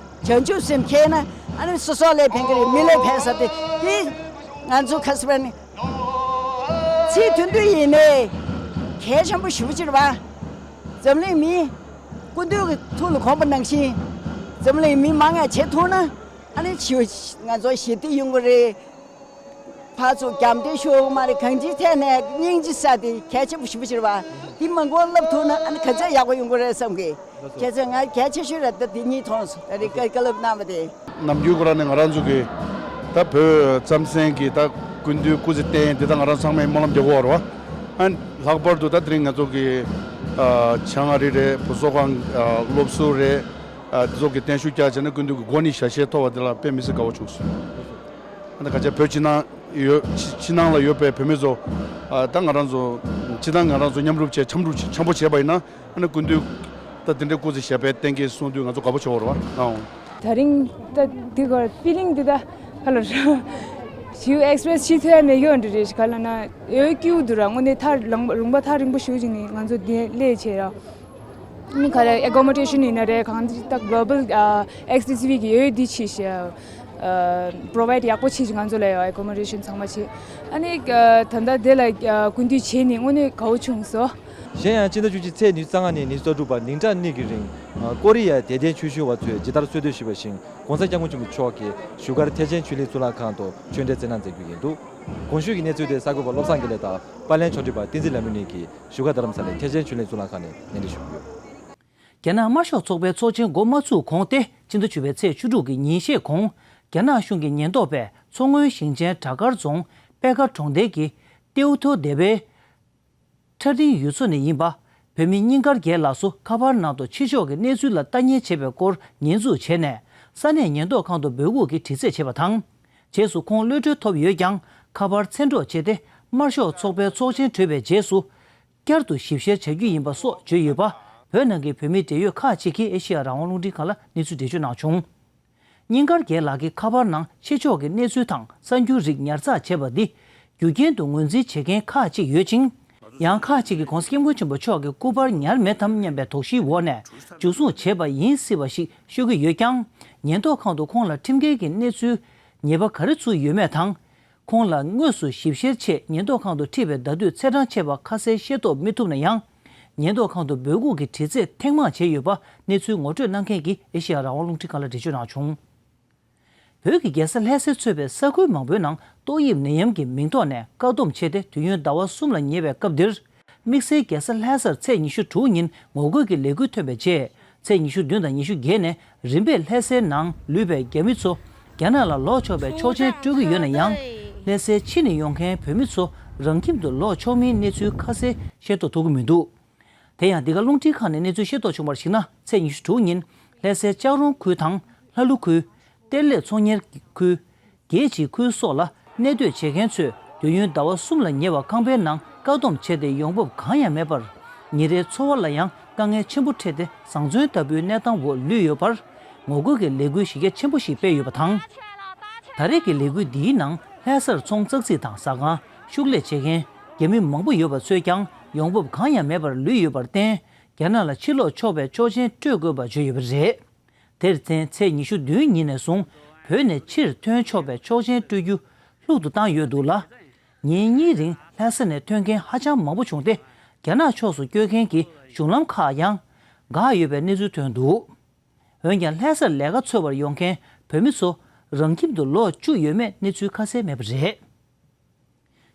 བྱང་ཆུབ་སེམས་མཁྱེན་ན་ཨ་ནི་སོ་སོ་ལ་ཕན་གི་རེད། མི་ལ་ཕན་ས་དེ་དེ་ང་ཚོ་ཁ་སི་པ་ནི་ཚིག་དོན་དུ་ཡིན་ནའི་གལ་ཆེན་པོ་ཞེ་པོ་ཅིག་རེད་བ། འཛམ་གླིང་མི་སྐུ་མདུན་གྱི་ཐུགས་ལ་དགོངས་པ་ནང་བཞིན་འཛམ་གླིང་མི་མང་ང་བྱེད་ཐུབ་ན་ཨ་ནི་ཆེ་ང་ཚོ་ཞི་བདེ་ཡོང་གི་རེད། ཕར་ཚུར་རྒྱབ་འདྲེ་ཤོར་གི་མ་རེད། གང་ཅིའི་ཐད་ནས་སྙིང་རྗེ་ས་དེ་གལ་ཆེན་པོ་ཞེ་པོ་ཅིག་རེད་བ། འདི་མང་པོ་བསླབ་ཐུབ་ན་ཨ་ནི་ག་ཚད་ཡག་པོ་ཡོང་གི་རེད་བསམ་གི། ཁྱེད་ཚོས་ང་གལ་ཆེ་ཤོས་རེད་ད་དེ་གཉིས་མཐོང་སོང་། ད་རེས་བཀའ་བཀའ་སློབ་གནང་བ་དེ། ནམ་རྒྱུན་ཁོ་རང་ནས་ང་རང་ཚོ་གི་ད་བོད་རྩམ་ཟན་གྱི་ད་སྐུ་མདུན་སྐུ་ཚེ་བརྟན་འདི་ད་ང་རང་ཚང་མས་སྨོན་ལམ་རྒྱག་གི་ཡོད་རེད་བ། ཨ་ལྷག་པར་དུ་ད་དེ་རིང་ང་ཚོ་གི་ཨ་བྱང་ཨ་རི་རེད། བུ་གསོ་ཁང་ཨ་སློབ་ཟུར་རེད། ཨ་འདི་ཚོ་གི་བརྟན་བཞུགས་བསྐྱངས་བྱས་ན་སྐུ་མདུན་གྱི་མགོ་ནས་ཞལ་བཞེས་ཐོབ་པ་དེ་ལ་དཔེ་མི་སྲིད་དགའ་བོ་བྱུང་སོང་། ཨ་ད་ག་ཆ་བོད་ཕྱི་ནང་ཡོད་ཕྱི་ཕྱི་ནང་ལ་ཡོད་པའི་བོད་མི་ཚོ་ཨ་ད་ང་རང་ཚོ་ཕྱི་ནང་ང་རང་ཚོ་མཉམ་རུབ་བྱས་འཆམ་རུབ་འཆམ་པོ་བྱས་པ་ཡིན་ན། ཨ་ནི་སྐུ་མདུན་ད་དེ་འདྲའི་སྐུ་ཚེ་ཞབས་པད་བརྟན་མཁན་གསུང་དུས་ང་ཚོ་དགའ་པོ་བྱེད་འོར་བ་ཨང་། ད་རིང་ད་འདི་གར་ཕི་ལིང་འདི་ད་ག་ལ་ཞིའུ་ཨེགས་པི་རེ་སི་ཞིག་ཐོན་ཡ་མེད་ཡོད་འདྲ་རེད། ག་ལ་ན་ཡོད་སྐྱིད་འདུག་ར། དངོས་གནས་ཐག་རིང་རིང་པ་ཐག་རིང་པོ་ཞིག་ཅིག་ནས་ང་ཚོ་འདི་སླེབས་བྱས་ར། ནི་ག་ལ་ཨེ་ཀོ་མོ་ཌེ་ཤན་ཡིན་ན་རེད། གང་ཅི་ད་གློ་བལ་ཨེགས་ཊི་སི་ཝི་གི་ཡོད་འདི་ཆེ་ཞེ། པྲོ་བའིཌ་ཡག་པོ་བྱེད་ཅིག་ང་ཚོ་ལ་ཡོད། ཨེ་ཀོ་མོ་ཌེ་ཤན་ཚང་མ་བྱེད། ཨ་ནི་ད་ལྟ་དེ་ལ་སྐུ་མདུན་བྱས་ནས་དངོས་གནས་དགའ་བོ་བྱུང་སོང་། གཞན་ཡང་སྤྱི་ཟླ་བཅུ་གཅིག་ཚེས་ཉི་ཤུ་རྩ་ལྔ་ནས་ཉི་ཤུ་རྩ་དྲུག་བར་ཉིན་གྲངས་གཉིས་ཀྱི་རིང་ཀོ་རི་ཡའི་དད་ལྡན་ཆོས་ཞུ་བ་ཚོས་ཇི་ལྟར་གསོལ་སྟོན་ཞུས་པ་བཞིན་གོང་ས་སྐྱབས་མགོན་ཆེན་པོ་མཆོག་གིས་བཞུགས་སྒར་ཐེག་ཆེན་ཆོས་གླིང་གཙུག་ལག་ཁང་དུ་ཆོས་འབྲེལ་སྩལ་གནང་མཛད་རྒྱུ་ཡིན་འདུག་གོང་ཞུས་ཀྱི་གནས་ཚུལ་དེ་གསར་འགོད་པ་བློ་བཟང་དགེ་ལེགས་དང་པར་ལེན་ཕྱོགས་སྒྲིག་པ་བསྟན་འཛིན་ལྷ་མོ་གཉིས་ཀྱིས་བཞུགས་སྒར་རྡ་རམ་ས་ལའི་ཐེག་ཆེན་ཆོས་གླིང་གཙུག་ལག་ཁང་ནས་སྙན་སྒྲོན་ཞུས་ཡོད། རྒྱ་ནག་དམར་ཤོག་ཚོགས་པའི་ཚོགས་ཆེན་འགོ་མ་ཚུགས་གོང་སྟེ་སྤྱི་ཟླ་བཅུ་པའི་ཚེས་བཅུ་དྲུག་གི་ཉིན་ཤས་གོང་རྒྱ་ནག་གཞུང་གི་ཉེན་རྟོག་པས་མཚོ་སྔོན་ཞིང་ཆེན་བྲག་དཀར་རྫོང་པད་དཀར་གྲོང་རྡལ་གྱི་ཏེའུ་ཐོ་སྡེ་བའི་ཁྲ་ཏིང་ཡུལ་ཚོ་ནས་ཡིན་པ་བོད་མི་རྙིང་དཀར་རྒྱལ་ལགས་སུ་ཁ་པར་ནང་དུ་ཕྱི་ཕྱོགས་ཀྱི་གནས་ཚུལ་ལ་ལྟ་ཉན་བྱེད་པའི་སྐོར་ཉེས་འཛུགས་བྱས་ནས་ས་གནས་ཉེན་རྟོག་ཁང་དུ་འབོད་འགུག་གི་དྲི་རྩད་བྱས་པ་དང་། རྗེས་སུ་ཁོང་གློད་གྲོལ་ཐོབ་ཡོད་ཀྱང་ཁ་པར་མཚན་སྒྲོག་བྱས་ཏེ་དམར་ཤོག་ཚོགས་པའི་ཚོགས་ཆེན་གྲོལ་བའི་རྗེས་སུ། བསྐྱར་དུ་ཞིབ་བཤེར་བྱ་རྒྱུ་ཡིན་པ་སོགས་བརྗོད་ཡོད་པ། བོད་ནང་གི་བོད་མི་འབྲེལ་ཡོད་ཁག་ཅིག་གིས་ཨེ་ཤེ་ཡ་རང་དབང་རླུང་འཕྲིན་ཁང་ལ་གནས་ཚུལ་འགྲེལ་བརྗོད་གནང་བྱུང་། རྙིང་དཀར་རྒྱལ་ལགས་ཀྱི་ཁ་པར་ནང་ཕྱི་ཕྱོགས་ཀྱི་གནས་ཚུལ་དང་གསར་འགྱུར་རིགས་ཉར་ཚགས་བྱས་པ་འདི་རྒྱུ་རྐྱེན་དུ་ངོས་འཛིན་བྱེད་མཁན་ཁག་ཅིག་ཡོད་ཅིང་། ཡང་ཁག་ཅིག་གིས་༧གོང་ས་༧སྐྱབས་མགོན་ཆེན་པོ་མཆོག་གི་སྐུ་པར་ཉར་མེད་དམ་སྙམ་པའི་དོགས་གཞིའི་འོག་ནས་འཇུ་བཟུང་བྱས་པ་ཡིན་སྲིད་པ་ཞིག་ཤོད་ཀྱི་ཡོད་ཀྱང་། ཉེན་རྟོག་ཁང་དུ་ཁོང་ལ་ཁྲིམས་འགལ་གྱི་གནས་ཚུལ་ཉེས་པ་ག་རེ་ཚུད་ཡོད་མེད་དང་། ཁོང་ལ་དངོས་སུ་ཞིབ་བཤེར་ཆེད་ཉེན་རྟོག་ཁང་དུ་ཁྲིད་པའི་ཟླ་སྡུད་ཚེས་གྲངས་ཆད་པ་ཁ་གསལ་ཤེས་རྟོགས་མི་ཐུབ་ན་ཡང་། ཉེན་རྟོག་ཁང་དུ་འབོད་འགུག་གི་དྲི་རྩད་ཐེངས་མང་བྱས་ཡོད་པ་གནས་ཚུལ་ངོ་སྤྲོད་གནང་མཁན་གྱིས་ཨེ་ཤེ་ཡ་རང་དབང་རླུང་འཕྲིན་ཁང་ལ་འགྲེལ་བརྗོད་གནང་བྱུང་། བོད་ཀྱི་རྒྱལ་ས་ལྷ་སའི་གཙོས་པའི་ས་ཁུལ་མང་པོའི་ནང་ཏོག་དབྱིབས་ནད་ཡམས་ཀྱི་མིང་ཐོག་ནས་བཀག་སྡོམ་བྱས་ཏེ་དུས་ཡུན་ཟླ་བ་གསུམ་ལ་ཉེ་བའི་སྐབས་འདིར། དམིགས་བསལ་རྒྱལ་ས་ལྷ་སར་ཚེས་ཉི་ཤུ་དྲུག་ཉིན་ངོ་རྒོལ་གྱི་ལས་འགུལ་ཐོན་པའི་རྗེས། ཚེས་ཉི་ཤུ་བདུན་དང་ཉི་ཤུ་བརྒྱད་ནས་རིམ་པས་ལྷ་སའི་ནང་ལུས་པའི་རྒྱ་མི་ཚོ་རྒྱ་ནག་ལ་ལོག་ཆོག་པའི་ཆོག་མཆན་སྤྲོད་ཀྱི་ཡོད་ན་ཡང་། ལྷ་སའི་ཕྱི་ནས་ཡོང་མཁན་བོད་མི་ཚོ་རང་ཁྱིམ་དུ་ལོག་ཆོག་མིན་གནས་ཚུལ་ཁ་གསལ་ཤེས་རྟོགས་ཐུབ་ཀྱི་མི་འདུག་དེ་ཡང་འདི་ག་རླུང་འཕྲིན་ཁང་ནས་གནས་ཚུལ་ཤེས་རྟོགས་བྱུང་བར་གཞིགས་ན། ཚེས་ཉི་ཤུ་དྲུག་ཉིན་ལྷ་སའི་ལྕགས་རོང་ཁུལ་དང་ལྷ་ཀླུ་ཁུལ། གཏེར་ལས་ཚོང་གཉེར་ཁུལ། རྒྱལ་སྤྱིའི་ཁུལ་སོགས་ལ་གནས་སྡོད་བྱེད་མཁན་ཚོས་དུས་ཡུན་ཟླ་བ་གསུམ་ལ་ཉེ་བ་ཁང་པའི་ནང་བཀག་སྡོམ་བྱས་ཏེ་ཡོང་འབབ་གང་ཡང་མེད་པར། ཉིན་རེའི་འཚོ་བ་ལ་ཡང་དཀའ་ངལ་ཆེན་པོ་འཕྲད་དེ་བཟང་བཙོན་ལྟ་བུའི་གནས་སྟངས་འོག་ལུས་ཡོད་པར། ངོ་རྒོལ་གྱི་ལས་འགུལ་གཞི་རྒྱ་ཆེན་པོ་ཞིག་སྤེལ་ཡོད་པ་དང་། ད་རེས་ཀྱི་ལས་འགུལ་འདིའི་ནང་ལྷ་སར་ཚོང་ཙག་ཙིག་དང་ཟ་ཁང་། ཕྱུགས་ལས་བྱེད་མཁན་རྒྱ་མི་མང་པོ་ཡོད་པ་ཚོས་ཀྱང་ཡོང་འབབ་གང་ཡང་མེད་པར་ལུས་ཡོད་པར་བརྟེན། རྒྱ་ནག་ལ་ཕྱིར་ལོག་ཆོག་པའི་ཆོག་མཆན་སྤྲོད་དགོས་པ་བརྗོད་ཡོད་པ་རེད། དེར་བརྟེན་ཚེས་ཉི་ཤུ་བདུན་ཉིན་ནས་བཟུང་བོད་ནས་ཕྱིར་ཐོན་ཆོག་པའི་ཆོག་མཆན་སྤྲོད་རྒྱུ་ལྷུག་ཏུ་བཏང་ཡོད་འདུག་ལ། ཉིན་གཉིས་རིང་ལྷ་ས་ནས་ཐོན་མཁན་ཧ་ཅང་མང་པོ་བྱུང་སྟེ། རྒྱ་ནག་ཕྱོགས་སུ་བསྐྱོད་མཁན་གྱི་གཞུང་ལམ་ཁག་ཡང་འགག་ཡོད་པའི་གནས་ཚུལ་ཐོན་འདུག། འོན་ཀྱང་ལྷ་སར་ལས་ཀ་འཚོལ་བར་ཡོང་མཁན་བོད་མི་ཚོ་རང་ཁྱིམ་དུ་ལོག་བཅུག་ཡོད་མེད་གནས་ཚུལ་ཁ་གསལ་མེད་པ་རེད།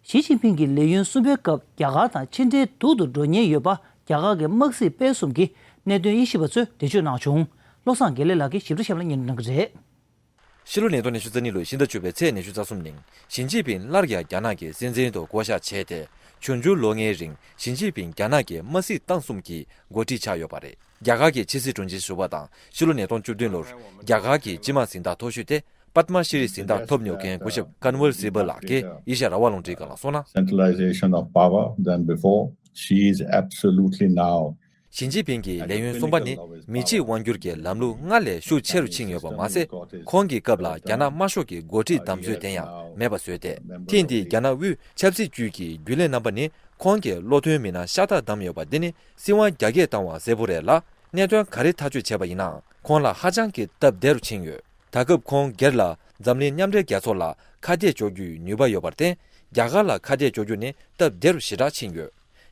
ཞི་ཅིན་ཕིང་གི་ལས་ཡུན་གསུམ་པའི་སྐབས་རྒྱ་གར་དང་ཕྱི་འབྲེལ་སྡུག་ཏུ་འགྲོ་ཉེན་ཡོད་པ་རྒྱ་གར་གྱི་དམག་སྲིད་སྤེལ་གསུམ་གྱི་གནད་དོན་དབྱེ་ཞིབ་པ་ཚོས་འགྲེལ་བརྗོད་གནང་བྱུང་། བློ་བཟང་དགེ་ལེགས་ལགས་ཀྱིས་ཞིབ་ཕྲ་གཤམ་ལ་སྙན་སྒྲོན་གནང་གི་རེད། ཕྱི་ལོ་ཉིས་སྟོང་ཉི་ཤུ་རྩ་གཉིས་ལོའི་ཕྱི་ཟླ་བཅུ་པའི་ཚེས་ཉི་ཤུ་རྩ་གསུམ་ཉིན་ཞི་ཅིན་ཕིང་སླར་ཡང་རྒྱ་ནག་གི་སྲིད་འཛིན་དུ་བསྐོ་གཞག་བྱས་ཏེ། འབྱུང་འགྱུར་ལོ་ལྔའི་རིང་ཞི་ཅིན་ཕིང་རྒྱ་ནག་གི་དམག་སྲིད་ཏང་གསུམ་གྱི་འགོ་ཁྲིད་ཆགས་ཡོད་པ་རེད། རྒྱ་གར་གྱི་ཕྱི་སྲིད་དྲུང་ཆེ་ཟུར་པ་དང་ཕྱི་ལོ་ཉིས་སྟོང་བཅུ་བདུན་ལོར་རྒྱ་གར་གྱི་སྤྱི་དམངས་གཟེངས་རྟགས་མཐོ་ཤོས་ཏེ་པདྨ་ཤྲི་གཟེངས་རྟགས་ཐོབ་མྱོང་མཁན་སྐུ་ཞབས་ཀན་ཝར་སི་བལ་ལགས་ཀྱིས་ཨེ་ཤ་ཡ་རང་དབང་རླུང་འཕྲིན་ཁང་ལ་གསུངས་ན། Centralization of power than before. She is absolutely now ཞི་ཅིན་ཕིང་གི་ལས་ཡུན་གསུམ་པ་ནི་མི་གཅིག་དབང་སྒྱུར་གྱི་ལམ་ལུགས་སྔར་ལས་ཤུགས་ཆེ་རུ་ཕྱིན་ཡོད་པ་མ་ཟད། ཁོང་གི་སྐབས་ལ་རྒྱ་ནག་དམར་ཤོག་གི་འགོ་ཁྲིད་བདམས་ཚོད་དེ་ཡང་མེད་པ་བཟོས་ཏེ། ཐེངས་འདིའི་རྒྱ་ནག་དབུས་ཆབ་སྲིད་ཅུས་ཀྱི་རྒྱུན་ལས་རྣམ་པ་ནི་ཁོང་གི་བློ་མཐུན་མི་སྣ་ཤ་སྟག་བདམས་ཡོད་པ་འདི་ནི་སྲིད་དབང་རྒྱ་སྐྱེད་བཏང་བ་གསལ་པོ་རེད་ལ། གནད་དོན་ག་རེ་ཐག་གཅོད་བྱས་པ་ཡིན་ནའང་ཁོང་ལ་ཧ་ཅང་གི་སྟབས་བདེ་རུ་ཕྱིན་ཡོད། ད་སྐབས་ཁོང་སྒེར་ལ་འཛམ་གླིང་མཉམ་འབྲེལ་རྒྱལ་ཚོགས་ལ་ཁ་གཏད་གཅོག་རྒྱུའི་ནུས་པ་ཡོད་པར་བརྟེན། རྒྱ་གར་ལ་ཁ་གཏད་གཅོག་རྒྱུ་ནི་སྟབས་བདེ་རུ་ཞེ་དྲག་ཕྱིན་ཡོད།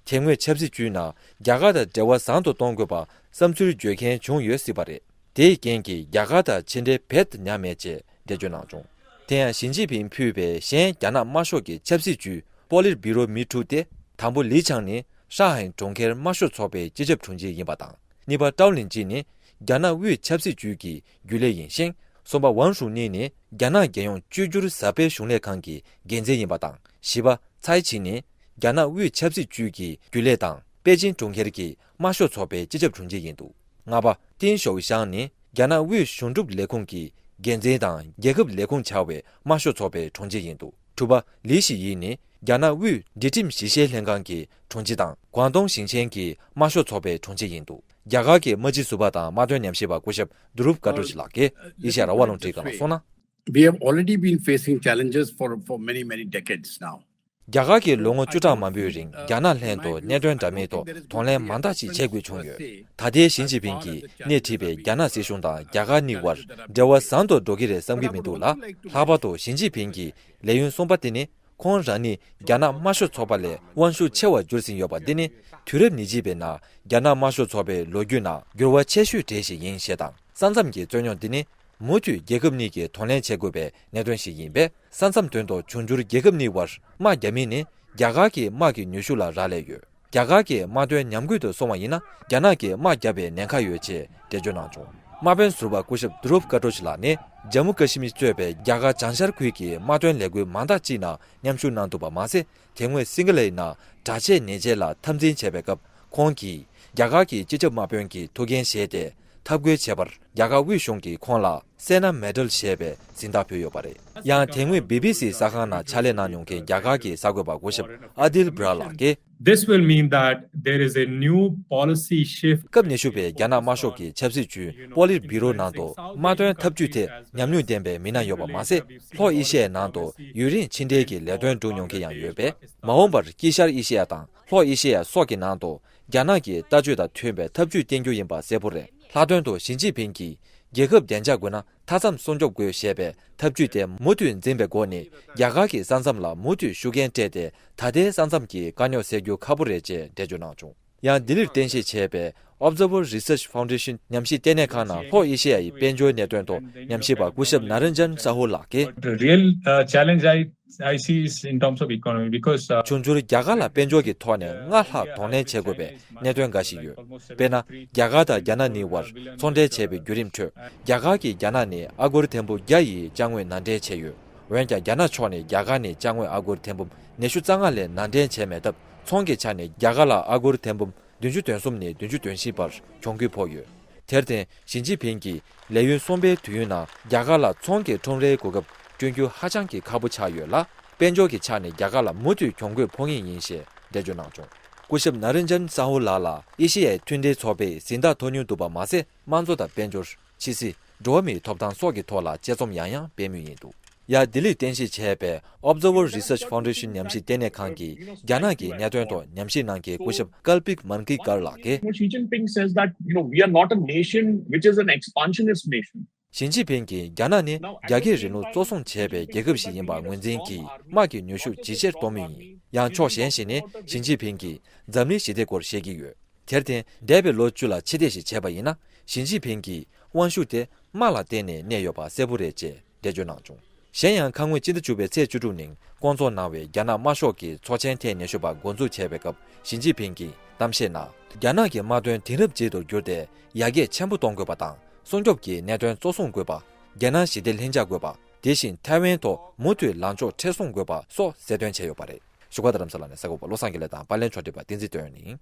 དེ་སྔོན་ཆབ་སྲིད་ཅུས་ནང་རྒྱ་གར་དང་འབྲེལ་བ་བཟང་དུ་གཏོང་དགོས་པ་བསམ་ཚུལ་བརྗོད་མཁན་བྱུང་ཡོད་སྲིད་པ་རེད། དེའི་རྐྱེན་གྱིས་རྒྱ་གར་དང་ཕྱི་འབྲེལ་རྦད་དེ་ཉམས་མེད་ཅེས་འགྲེལ་བརྗོད་གནང་བྱུང་། དེ་ཡང་ཞི་ཅིན་ཕིང་ཕུད་པའི་གཞན་རྒྱ་ནག་དམར་ཤོག་གི་ཆབ་སྲིད་ཅུས་པོ་ལིར་བྷི་རོ་མི་དྲུག་སྟེ། དང་པོ་ལི་ཆང་ནི་ཧྲང་ཧའེ་གྲོང་ཁྱེར་དམར་ཤོག་ཚོགས་པའི་སྤྱི་ཁྱབ་དྲུང་ཆེ་ཡིན་པ་དང་། གཉིས་པ་ཀྲའོ་ལིན་ཅི་ནི་རྒྱ་ནག་དབུས་ཆབ་སྲིད་ཅུས་ཀྱི་རྒྱུན་ལས་ཡིན་ཞིང་། གསུམ་པ་ཝང་ཧྲུའུ་ནི་ནི་རྒྱ་ནག་རྒྱལ་ཡོངས་བཅོས་བསྒྱུར་གསར་སྤེལ་གཞུང་ལས་ཁང་གི་འགན་འཛིན་ཡིན་པ་དང་། བཞི་པ་ཚའེ་ཆི་ནི་རྒྱ་ནག་དབུས་ཆབ་སྲིད་ཅུས་ཀྱི་རྒྱུན་ལས་དང་པེ་ཅིན་གྲོང་ཁྱེར་གྱི་དམར་ཤོག་ཚོགས་པའི་སྤྱི་ཁྱབ་དྲུང་ཆེ་ཡིན་འདུག། ལྔ་པ་ཏིན་ཞའོ་ཞང་ནི་རྒྱ་ནག་དབུས་གཞུང་སྒྲུབ་ལས་ཁུངས་ཀྱི་འགན་འཛིན་དང་རྒྱལ་ཁབ་ལས་ཁུངས་བྱ་བའི་དམར་ཤོག་ཚོགས་པའི་དྲུང་ཆེ་ཡིན་འདུག། དྲུག་པ་ལི་ཞི་ཡི་ནི་རྒྱ་ནག་དབུས་སྒྲིག་ཁྲིམས་ཞིབ་བཤེར་ལྷན་ཁང་གི་དྲུང་ཆེ་དང་། ཀོང་ཏུང་ཞིང་ཆེན་གྱི་དམར་ཤོག་ཚོགས་པའི་དྲུང་ཆེ་ཡིན་འདུག། རྒྱ་གར་གྱི་དམག་སྤྱི་ཟུར་པ་དང་དམག་དོན་ཉམས་ཞིབ་པ་སྐུ་ཞབས་དུ་རུབ་ཀ་ཏོ་ཅི་ལགས་ཀྱིས་ཨེ་ཤ་ཡ་རང་དབང་རླུང་འཕྲིན་ཁང་ལ་གསུངས་ན། We have already been facing challenges for, for many, many decades now. རྒྱ་གར་གྱིས་ལོ་ངོ་བཅུ་ཕྲག་མང་པོའི་རིང་རྒྱ་ནག་ལྷན་དུ་གནད་དོན་འདྲ་མིན་ཐོག་གདོང་ལེན་མང་དག་ཅིག་བྱེད་དགོས་བྱུང་ཡོད། ད་ལྟའི་ཞི་ཅིན་ཕིང་གིས་སྣེ་ཁྲིད་པའི་རྒྱ་ནག་སྲིད་གཞུང་དང་རྒྱ་གར་གཉིས་བར་འབྲེལ་བ་བཟང་དུ་འགྲོ་གི་རེད་བསམ་གྱི་མི་འདུག་ལ། ལྷག་པར་དུ་ཞི་ཅིན་ཕིང་གི་ལས་ཡུན་གསུམ་པ་དེ་ནི་ཁོང་རང་ཉིད་རྒྱ་ནག་དམར་ཤོག་ཚོགས་པ་ལས་དབང་ཤུགས་ཆེ་བར་གྱུར་ཟིན་ཡོད་པ་འདི་ནི་དུས་རབས་ཉེར་གཅིག་པའི་ནང་རྒྱ་ནག་དམར་ཤོག་ཚོགས་པའི་ལོ་རྒྱུས་ནང་འགྱུར་བ་ཆེ་ཤོས་གྲས་ཤིག་ཡིན་ཞེས་དང་། ས་མཚམས་ཀྱི་རྩོད་རྙོག་འདི་ནི་མུ་མཐུད་རྒྱལ་ཁབ་གཉིས་ཀྱིས་གདོང་ལེན་བྱེད་དགོས་པའི་གནད་དོན་ཞིག་ཡིན་པས། ས་མཚམས་དོན་ཐོག་འབྱུང་འགྱུར་རྒྱལ་ཁབ་གཉིས་བར་དམག་རྒྱག་མིན་ནི་རྒྱ་གར་གྱི་དམག་གི་ནུས་ཤུགས་ལ་རག་ལས་ཡོད། རྒྱ་གར་གྱི་དམག་དོན་ཉམས་རྒུད་དུ་སོང་བ་ཡིན་ན། རྒྱ་ནག་གིས་དམག་བརྒྱབ་པའི་ཉེན་ཁ་ཡོད་ཅེས་འགྲེལ་བརྗོད་གནང་བྱུང་། དམག་དཔོན་ཟུར་པ་སྐུ་ཞབས་དུ་རུབ་ཀ་ཏོ་ཅི་ལགས་ནི་ཇམ་མུ་ཀ་ཤི་མིར་གཙོས་པའི་རྒྱ་གར་བྱང་ཤར་ཁུལ་གྱི་དམག་དོན་ལས་འགུལ་མང་དག་ཅིག་ནང་མཉམ་ཞུགས་གནང་འདུག་པ་མ་ཟད། དེ་སྔོན་སིང་ག་ལའི་ནང་དྲག་ཆས་ཉེས་ཆད་ལ་འཐབ་འཛིང་བྱས་པའི་སྐབས། ཁོང་གིས་རྒྱ་གར་གྱི་སྤྱི་ཁྱབ་དམག་དཔོན་གྱི་ཐུགས་འགན་བཞེས་ཏེ་འཐབ་རྒོལ་བྱས་པར། རྒྱ་གར་དབུས་གཞུང་གིས་ཁོང་ལ་སེ་ན་མེ་ཌལ་ཞེས་པའི་གཟེངས་རྟགས་ཕུལ་ཡོད་པ་རེད། ཡང་དེ་སྔོན་བི་བི་སི་གསར་ཁང་ནང་ཕྱག་ལས་གནང་མྱོང་མཁན་རྒྱ་གར་གྱི་གསར་འགོད་པ་སྐུ་ཞབས་ཨ་དིལ་བྷྲ་ལགས་ཀྱིས། This will mean that there is a new policy shift. སྐབས་ཉི་ཤུ་པའི་རྒྱ་ནག་དམར་ཤོག་གི་ཆབ་སྲིད་ཅུས་པོ་ལིཊ་བྷི་རོ་ནང་དུ་དམག་དོན་འཐབ་ཇུས་ཐད་ཉམས་མྱོང་ལྡན་པའི་མི་སྣ་ཡོད་པ་མ་ཟད། ལྷོ་ཨེ་ཤི་ཡའི་ནང་དུ་ཡུན་རིང་ཕྱི་འབྲེལ་གྱི་ལས་དོན་བསྒྲུབས་མྱོང་མཁན་ཡང་ཡོད་པས། མ་འོངས་པར་དཀྱིལ་ཤར་ཨེ་ཤི་ཡ་དང་ལྷོ་ཨེ་ཤི་ཡ་སོགས་ཀྱི་ནང་དུ་རྒྱ་ནག་གི་ལྟ་སྤྱོད་དང་མཐུན་པའི་འཐབ་ཇུས་བསྟེན་རྒྱུ་ཡིན་པ་གསལ་པོ་རེད། ལྷག་དོན་དུ་ཞི་ཅིན་ཕིང་གིས་རྒྱལ་ཁབ་བདེ་འཇགས་དགོས་ན་མཐའ་མཚམས་སྲུང་སྐྱོབ་དགོས་ཞེས་པའི་འཐབ་ཇུས་དེ་མུ་མཐུད་འཛིན་པའི་སྒོ་ནས། རྒྱ་གར་གྱི་ས་མཚམས་ལ་མུ་མཐུད་ཤུགས་རྐྱེན་སྤྲད་དེ། ད་ལྟའི་ས་མཚམས་ཀྱི་དཀའ་རྙོག་སེལ་རྒྱུ་ཁག་པོ་རེད་ཅེས་འགྲེལ་བརྗོད་གནང་བྱུང་། ཡང་ལྡི་ལིར་རྟེན་གཞི་བྱས་པའི་Observer Research Foundation ཉམས་ཞིབ་ལྟེ་གནས་ཁང་ནང་ལྷོ་ཨེ་ཤེ་ཡ་ཡི་དཔལ་འབྱོར་གནད་དོན་ཐོག་ཉམས་ཞིབ་པ་སྐུ་ཞབས་ན་རན་ཇན་ས་ཧུ་ལགས་ཀྱིས། But the real, uh, challenge I, I see is in terms of economy because, uh, འབྱུང་འགྱུར་རྒྱ་གར་ལ་དཔལ་འབྱོར་གྱི་ཐོག་ནས་སྔར་ལྷག་གདོང་ལེན་བྱེད་དགོས་པའི་གནད་དོན་འགའ་ཞིག་ཡོད། དཔེར་ན། རྒྱ་གར་དང་རྒྱ་ནག་གཉིས་བར་ཚོང་འབྲེལ་བྱས་པའི་བརྒྱུད་རིམ་ཁྲོད། རྒྱ་གར་གྱིས་རྒྱ་ནག་ནས་ཨ་སྒོར་ཐེར་འབུམ་བརྒྱ་ཡི་ཅ་དངོས་ནང་འདྲེན་བྱས་ཡོད། འོན་ཀྱང་རྒྱ་ནག་ཕྱོགས་ནས་རྒྱ་གར་ནས་ཅ་དངོས་ཨ་སྒོར་ཐེར་འབུམ་ཉི་ཤུ་རྩ་ལྔ་ལས་ནང་འདྲེན་བྱས་མེད་སྟབས། ཚོང་གི་ཆ་ནས་རྒྱ་གར་ལ་ཨ་སྒོར་ཐེར་འབུམ་བདུན་ཅུ་དོན་གསུམ་ནས་བདུན་ཅུ་དོན་བཞི་བར་གྱོང་གུན་ཕོག་ཡོད། དེར་བརྟེན། ཞི་ཅིན་ཕིང་གིས་ལས་ཡུན་གསུམ་པའི་དུས་ཡུན་ནང་རྒྱ་གར་ལ་ཚོང་གི་ཁྲོམ་རའི་གོ་སྐབས་བསྐྲུན་རྒྱུ་ཧ་ཅང་གི་ཁག་པོ་ཆགས་ཡོད་ལ། དཔལ་འབྱོར་གྱི་ཆ་ནས་རྒྱ་གར་ལ་མུ་མཐུད་གྱོང་གུན་ཕོག་ངེས་ཡིན་ཞེས་འགྲེལ་བརྗོད་གནང་བྱུང་། སྐུ་ཞབས་ན་རན་ཇན་ས་ཧུ་ལགས་ལ་ཨེ་ཤེ་ཡའི་མཐུན་འབྲེལ་ཚོགས་པས་གཟེངས་རྟགས་ཐོབ་མྱོང་འདུག་པ་མ་ཟད། དམངས་གཙོ་དང་དཔལ་འབྱོར། ཕྱི་སྲིད། འགྲོ་བ་མིའི་ཐོབ་ཐང་སོགས་ཀྱི་ཐོག་ལ་དཔྱད་རྩོམ་ཡང་ཡང་སྤེལ་མུས་ཡིན་འདུག། ཡང་ལྡི་ལིར་རྟེན་གཞི་བྱས་པའི་Observer Research Foundation ཉམས་ཞིབ་ལྟེ་གནས་ཁང་གི་རྒྱ་ནག་གི་གནད་དོན་ཐོག་ཉམས་ཞིབ་གནང་མཁན་སྐུ་ཞབས་ཀལ་པིག་མན་ཀི་ཀར་ལགས་ཀྱིས། Xi Jinping says that, you know, we are not a nation which is an expansionist nation. ཞི་ཅིན་ཕིང་གིས་རྒྱ་ནག་ནི་རྒྱ་སྐྱེད་རིང་ལུགས་གཙོ་བཟུང་བྱས་པའི་རྒྱལ་ཁབ་ཞིག་ཡིན་པར་ངོས་འཛིན་གྱིས། དམག་གི་ནུས་ཤུགས་ཇེ་ཆེར་གཏོང་མུས་ཡིན། ཡང་ཕྱོགས་གཞན་ཞིག་ནས་ཞི་ཅིན་ཕིང་གིས་འཛམ་གླིང་ཞི་བདེ་སྐོར་བཤད་ཀྱི་ཡོད། དེར་བརྟེན། འདས་པའི་ལོ་བཅུ་ལ་ཕྱི་བལྟས་ཤིག་བྱས་པ་ཡིན་ན། ཞི་ཅིན་ཕིང་གི་དབང་ཤུགས་དེ་དམག་ལ་བརྟེན་ནས་གནས་ཡོད་པ་གསལ་པོ་རེད་ཅེས་འགྲེལ་བརྗོད་གནང་བྱུང་། གཞན་ཡང་། ཁ་སྔོན་སྤྱི་ཟླ་བཅུ་པའི་ཚེས་བཅུ་དྲུག་ཉིན་བསྐོང་ཚོགས་གནང་བའི་རྒྱ་ནག་དམར་ཤོག་གི་ཚོགས་ཆེན་ཐེངས་ཉི་ཤུ་པ་འགོ་འཛུགས་བྱས་པའི་སྐབས་ཞི་ཅིན་ཕིང་གིས་གཏམ་བཤད་ནང་། རྒྱ་ནག་གི་དམག་དོན་དེང་རབས་ཅིག་ཏུ་བསྒྱུར་ཏེ། ཡར་རྒྱས་ཆེན་པོ་གཏོང་དགོས་པ་དང་། སྲུང་སྐྱོབ་ཀྱི་གནད་དོན་གཙོ་བཟུང་དགོས་པ། རྒྱལ་ནང་ཞི་བདེ་ལྷིང་འཇགས་དགོས་པ། དེ་བཞིན་ཐའེ་ཝན་ཐོག་མུ་མཐུད་ལངས་ཕྱོགས་མཁྲེགས་བཟུང་དགོས་པ་སོགས་གསལ་སྟོན་བྱས་ཡོད་པ་རེད། བཞུགས་སྒར་རྡ་རམ་ས་ལ་ནས་གསར་འགོད་པ་བློ་བཟང་དགེ་ལེགས་དང་པར་ལེན་ཕྱོགས་སྒྲིག་པ་བསྟན་འཛིན་དོན་ཡོད་ཡིན།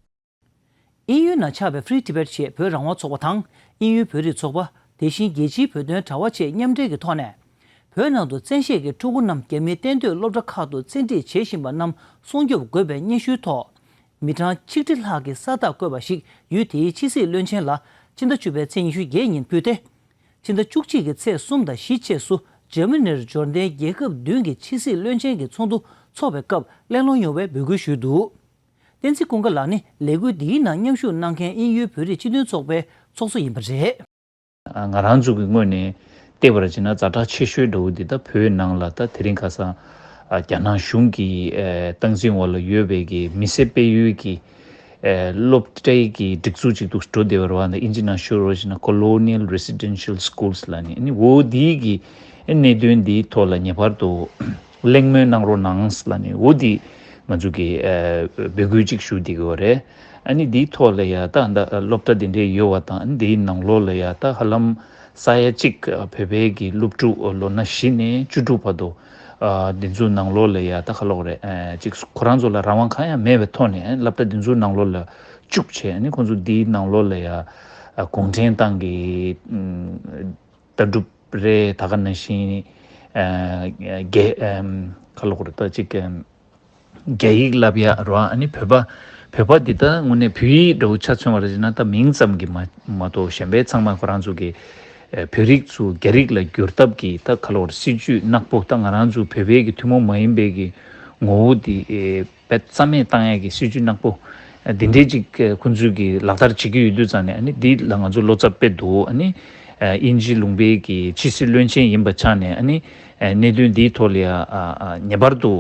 དབྱིན་ཡུལ་ནང་ཆགས་པའི་Free Tibet ཞེས་བོད་རང་དབང་ཚོགས་པ་དང་། དབྱིན་ཡུལ་བོད་རིགས་ཚོགས་པ། དེ་བཞིན་རྒྱལ་སྤྱིའི་བོད་དོན་དྲ་བ་བཅས་མཉམ་འབྲེལ་གྱི་ཐོག་ནས། བོད་ནང་དུ་བཙན་ཤེད་ཀྱིས་ཕྲུ་གུ་རྣམས་རྒྱ་མིའི་གཏན་སྡོད་སློབ་གྲྭ་ཁག་ཏུ་བཙན་ཁྲིད་བྱེད་བཞིན་པ་རྣམས་སྲུང་སྐྱོབ་དགོས་པའི་སྙན་ཞུའི་ཐོག་མི་གྲངས་ཆིག་ཁྲི་ལྷག་གིས་ས་རྟགས་བཀོད་པ་ཞིག་ཡུལ་དེའི་ཕྱི་སྲིད་བློན་ཆེན་ལ་ཕྱི་ཟླ་བཅུ་པའི་ཚེས་ཉི་ཤུ་བརྒྱད་ཉིན་ཕུལ་ཏེ། ཕྱི་ཟླ་བཅུ་གཅིག་གི་ཚེས་གསུམ་དང་བཞི་བཅས་སུ་འཇར་མ་ནིར་འབྱོར་ལྡན་རྒྱལ་ཁབ་བདུན་གྱི་ཕྱི་སྲིད་བློན་ཆེན་གྱི་ཚོགས་འདུ་འཚོགས་པའི་སྐབས་གླེང་སློང་ཡོང་བའི་འབོད་སྐུལ་ཞུས་འདུག་བསྟན་འཛིན་ཀུན་དགའ་ལགས་ནི་ལས་འགུལ་འདིའི་ནང་མཉམ་ཞུགས་གནང་མཁན་དབྱིན་ཡུལ་བོད་རིགས་སྤྱི་མཐུན་ཚོགས་པའི་ཚོགས་གཙོ་ཡིན་པ་རེད། ང་རང་ཚོ་གི་ངོས་ནས་བལྟས་པར་བྱས་ན་ཛ་དྲག་ཆེ་ཤོས་འདྲ་བོ་འདི་ད་བོད་ནང་ལ་ད་དེ་རིང་ཁ་སང་རྒྱ་ནག་གཞུང་གི་སྟངས་འཛིན་འོག་ལ་ཡོད་པའི་གི་མི་སེར་སྤེལ་ཡུལ་གྱི་སློབ་གྲྭའི་གི་སྒྲིག་འཛུགས་ཅིག་ཏུ་འགྲོ་བསྡད་པ་རེད་བ། ད་ཨིན་ཇི་ནང་ཤོད་རོགས་བྱས་ན་Colonial Residential Schools ལབ་ནས་ཨ་ནི་འོ་འདིའི་གི་གནད་དོན་འདིའི་ཐོག་ལ་ངེས་པར་དུ། གླེང་མོལ་གནང་རོགས་གནང་ལབ་ནས་འོ་འདི་ང་ཚོ་གི་ཨ་འབོད་སྐུལ་ཅིག་ཞུ་བསྡད་ཀྱི་ཡོད་རེད། ཨ་ནི་འདིའི་ཐོག་ལ་ཡ་ད་ད་སློབ་གྲྭ་འདི་འདྲའི་ཡོད་པ་དང་ཨ་ནི་འདིའི་ནང་ལོགས་ལ་ཡ་ད་ཧ་ལམ་ས་ཡ་གཅིག་བོད་པའི་གི་སློབ་ཕྲུག་ལོ་ན་བཞི་ནས་བཅུ་དྲུག་བར་དུ་ཨ་འདི་ཚོའི་ནང་ལོགས་ལ་ཡ་ད་ག་ལབ་དགོས་རེད། ཨ་ཅིག་ཁོ་རང་ཚོ་ལ་རང་དབང་གང་ཡང་མེད་པའི་ཐོག་ནས་སློབ་གྲྭ་འདི་ཚོའི་ནང་ལོགས་ལ་བཅུག་བྱས་ཨ་ནི་ཁོང་ཚོ་འདིའི་ནང་ལོགས་ལ་ཡ་ཨ་གུང་ཁྲན་ཏང་གི་ཨ་ལྟ་གྲུབ་རེད། ད་ག་ནང་བཞིན་ཨ་རྒྱ་ཨམ་ག་ལབ་དགོས་རེད། ད་ཅིག་ཨམ་རྒྱ་ཡིག་བསླབ་ཡ་རེད་བ། ཨ་ནི་བོད་པ་བོད་པ་འདི་ད་དངོས་གནས་བོད་ཡིག་འདྲ་བོ་ཆ་མཚོན་པ་རེད་ཟེར་ན་ད་མིང་ཙམ་གྱིས་མ་མ་གཏོགས་གཞན་པའི་ཚང་མ་ཁོ་རང་ཚོ་གི་ཨ་བོད་རིགས་ཚོ་རྒྱ་རིགས་ལ་བསྒྱུར་ཐབས་ཀྱི་ད་ག་ལབ་དགོས་རེད། སྲིད་ཇུས་ནག་པོ་ད་ང་རང་ཚོ་བོད་པའི་གི་ཐུན་མོང་མ་ཡིན་པའི་གི་ངོ་བོ་འདི་ཨེ་རྩ་མེད་བཏང་ཡག་གི་སྲིད་ཇུས་ནག་པོ་འདི་འདྲའི་ཅིག་ཁོང་ཚོས་ཀྱི་ལག་བསྟར་བྱེད་ཀྱི་ཡོད་དུས་ཙང་ནས་ཨ་ནི་འདི་ལ་ང་ཚོ་བློ་འཚབ་དཔེ་འདུག་ཨ་ནི་དབྱིན་ཇི་ལུང་པའི་གི་ཕྱི་སྲིད་བློན་ཆེན་ཡིན་པ་ཆགས་ནས་ཨ་ནི་གནད་དོན་འདིའི་ཐོག་ལ་ཡ་ངེས་པར་དུ་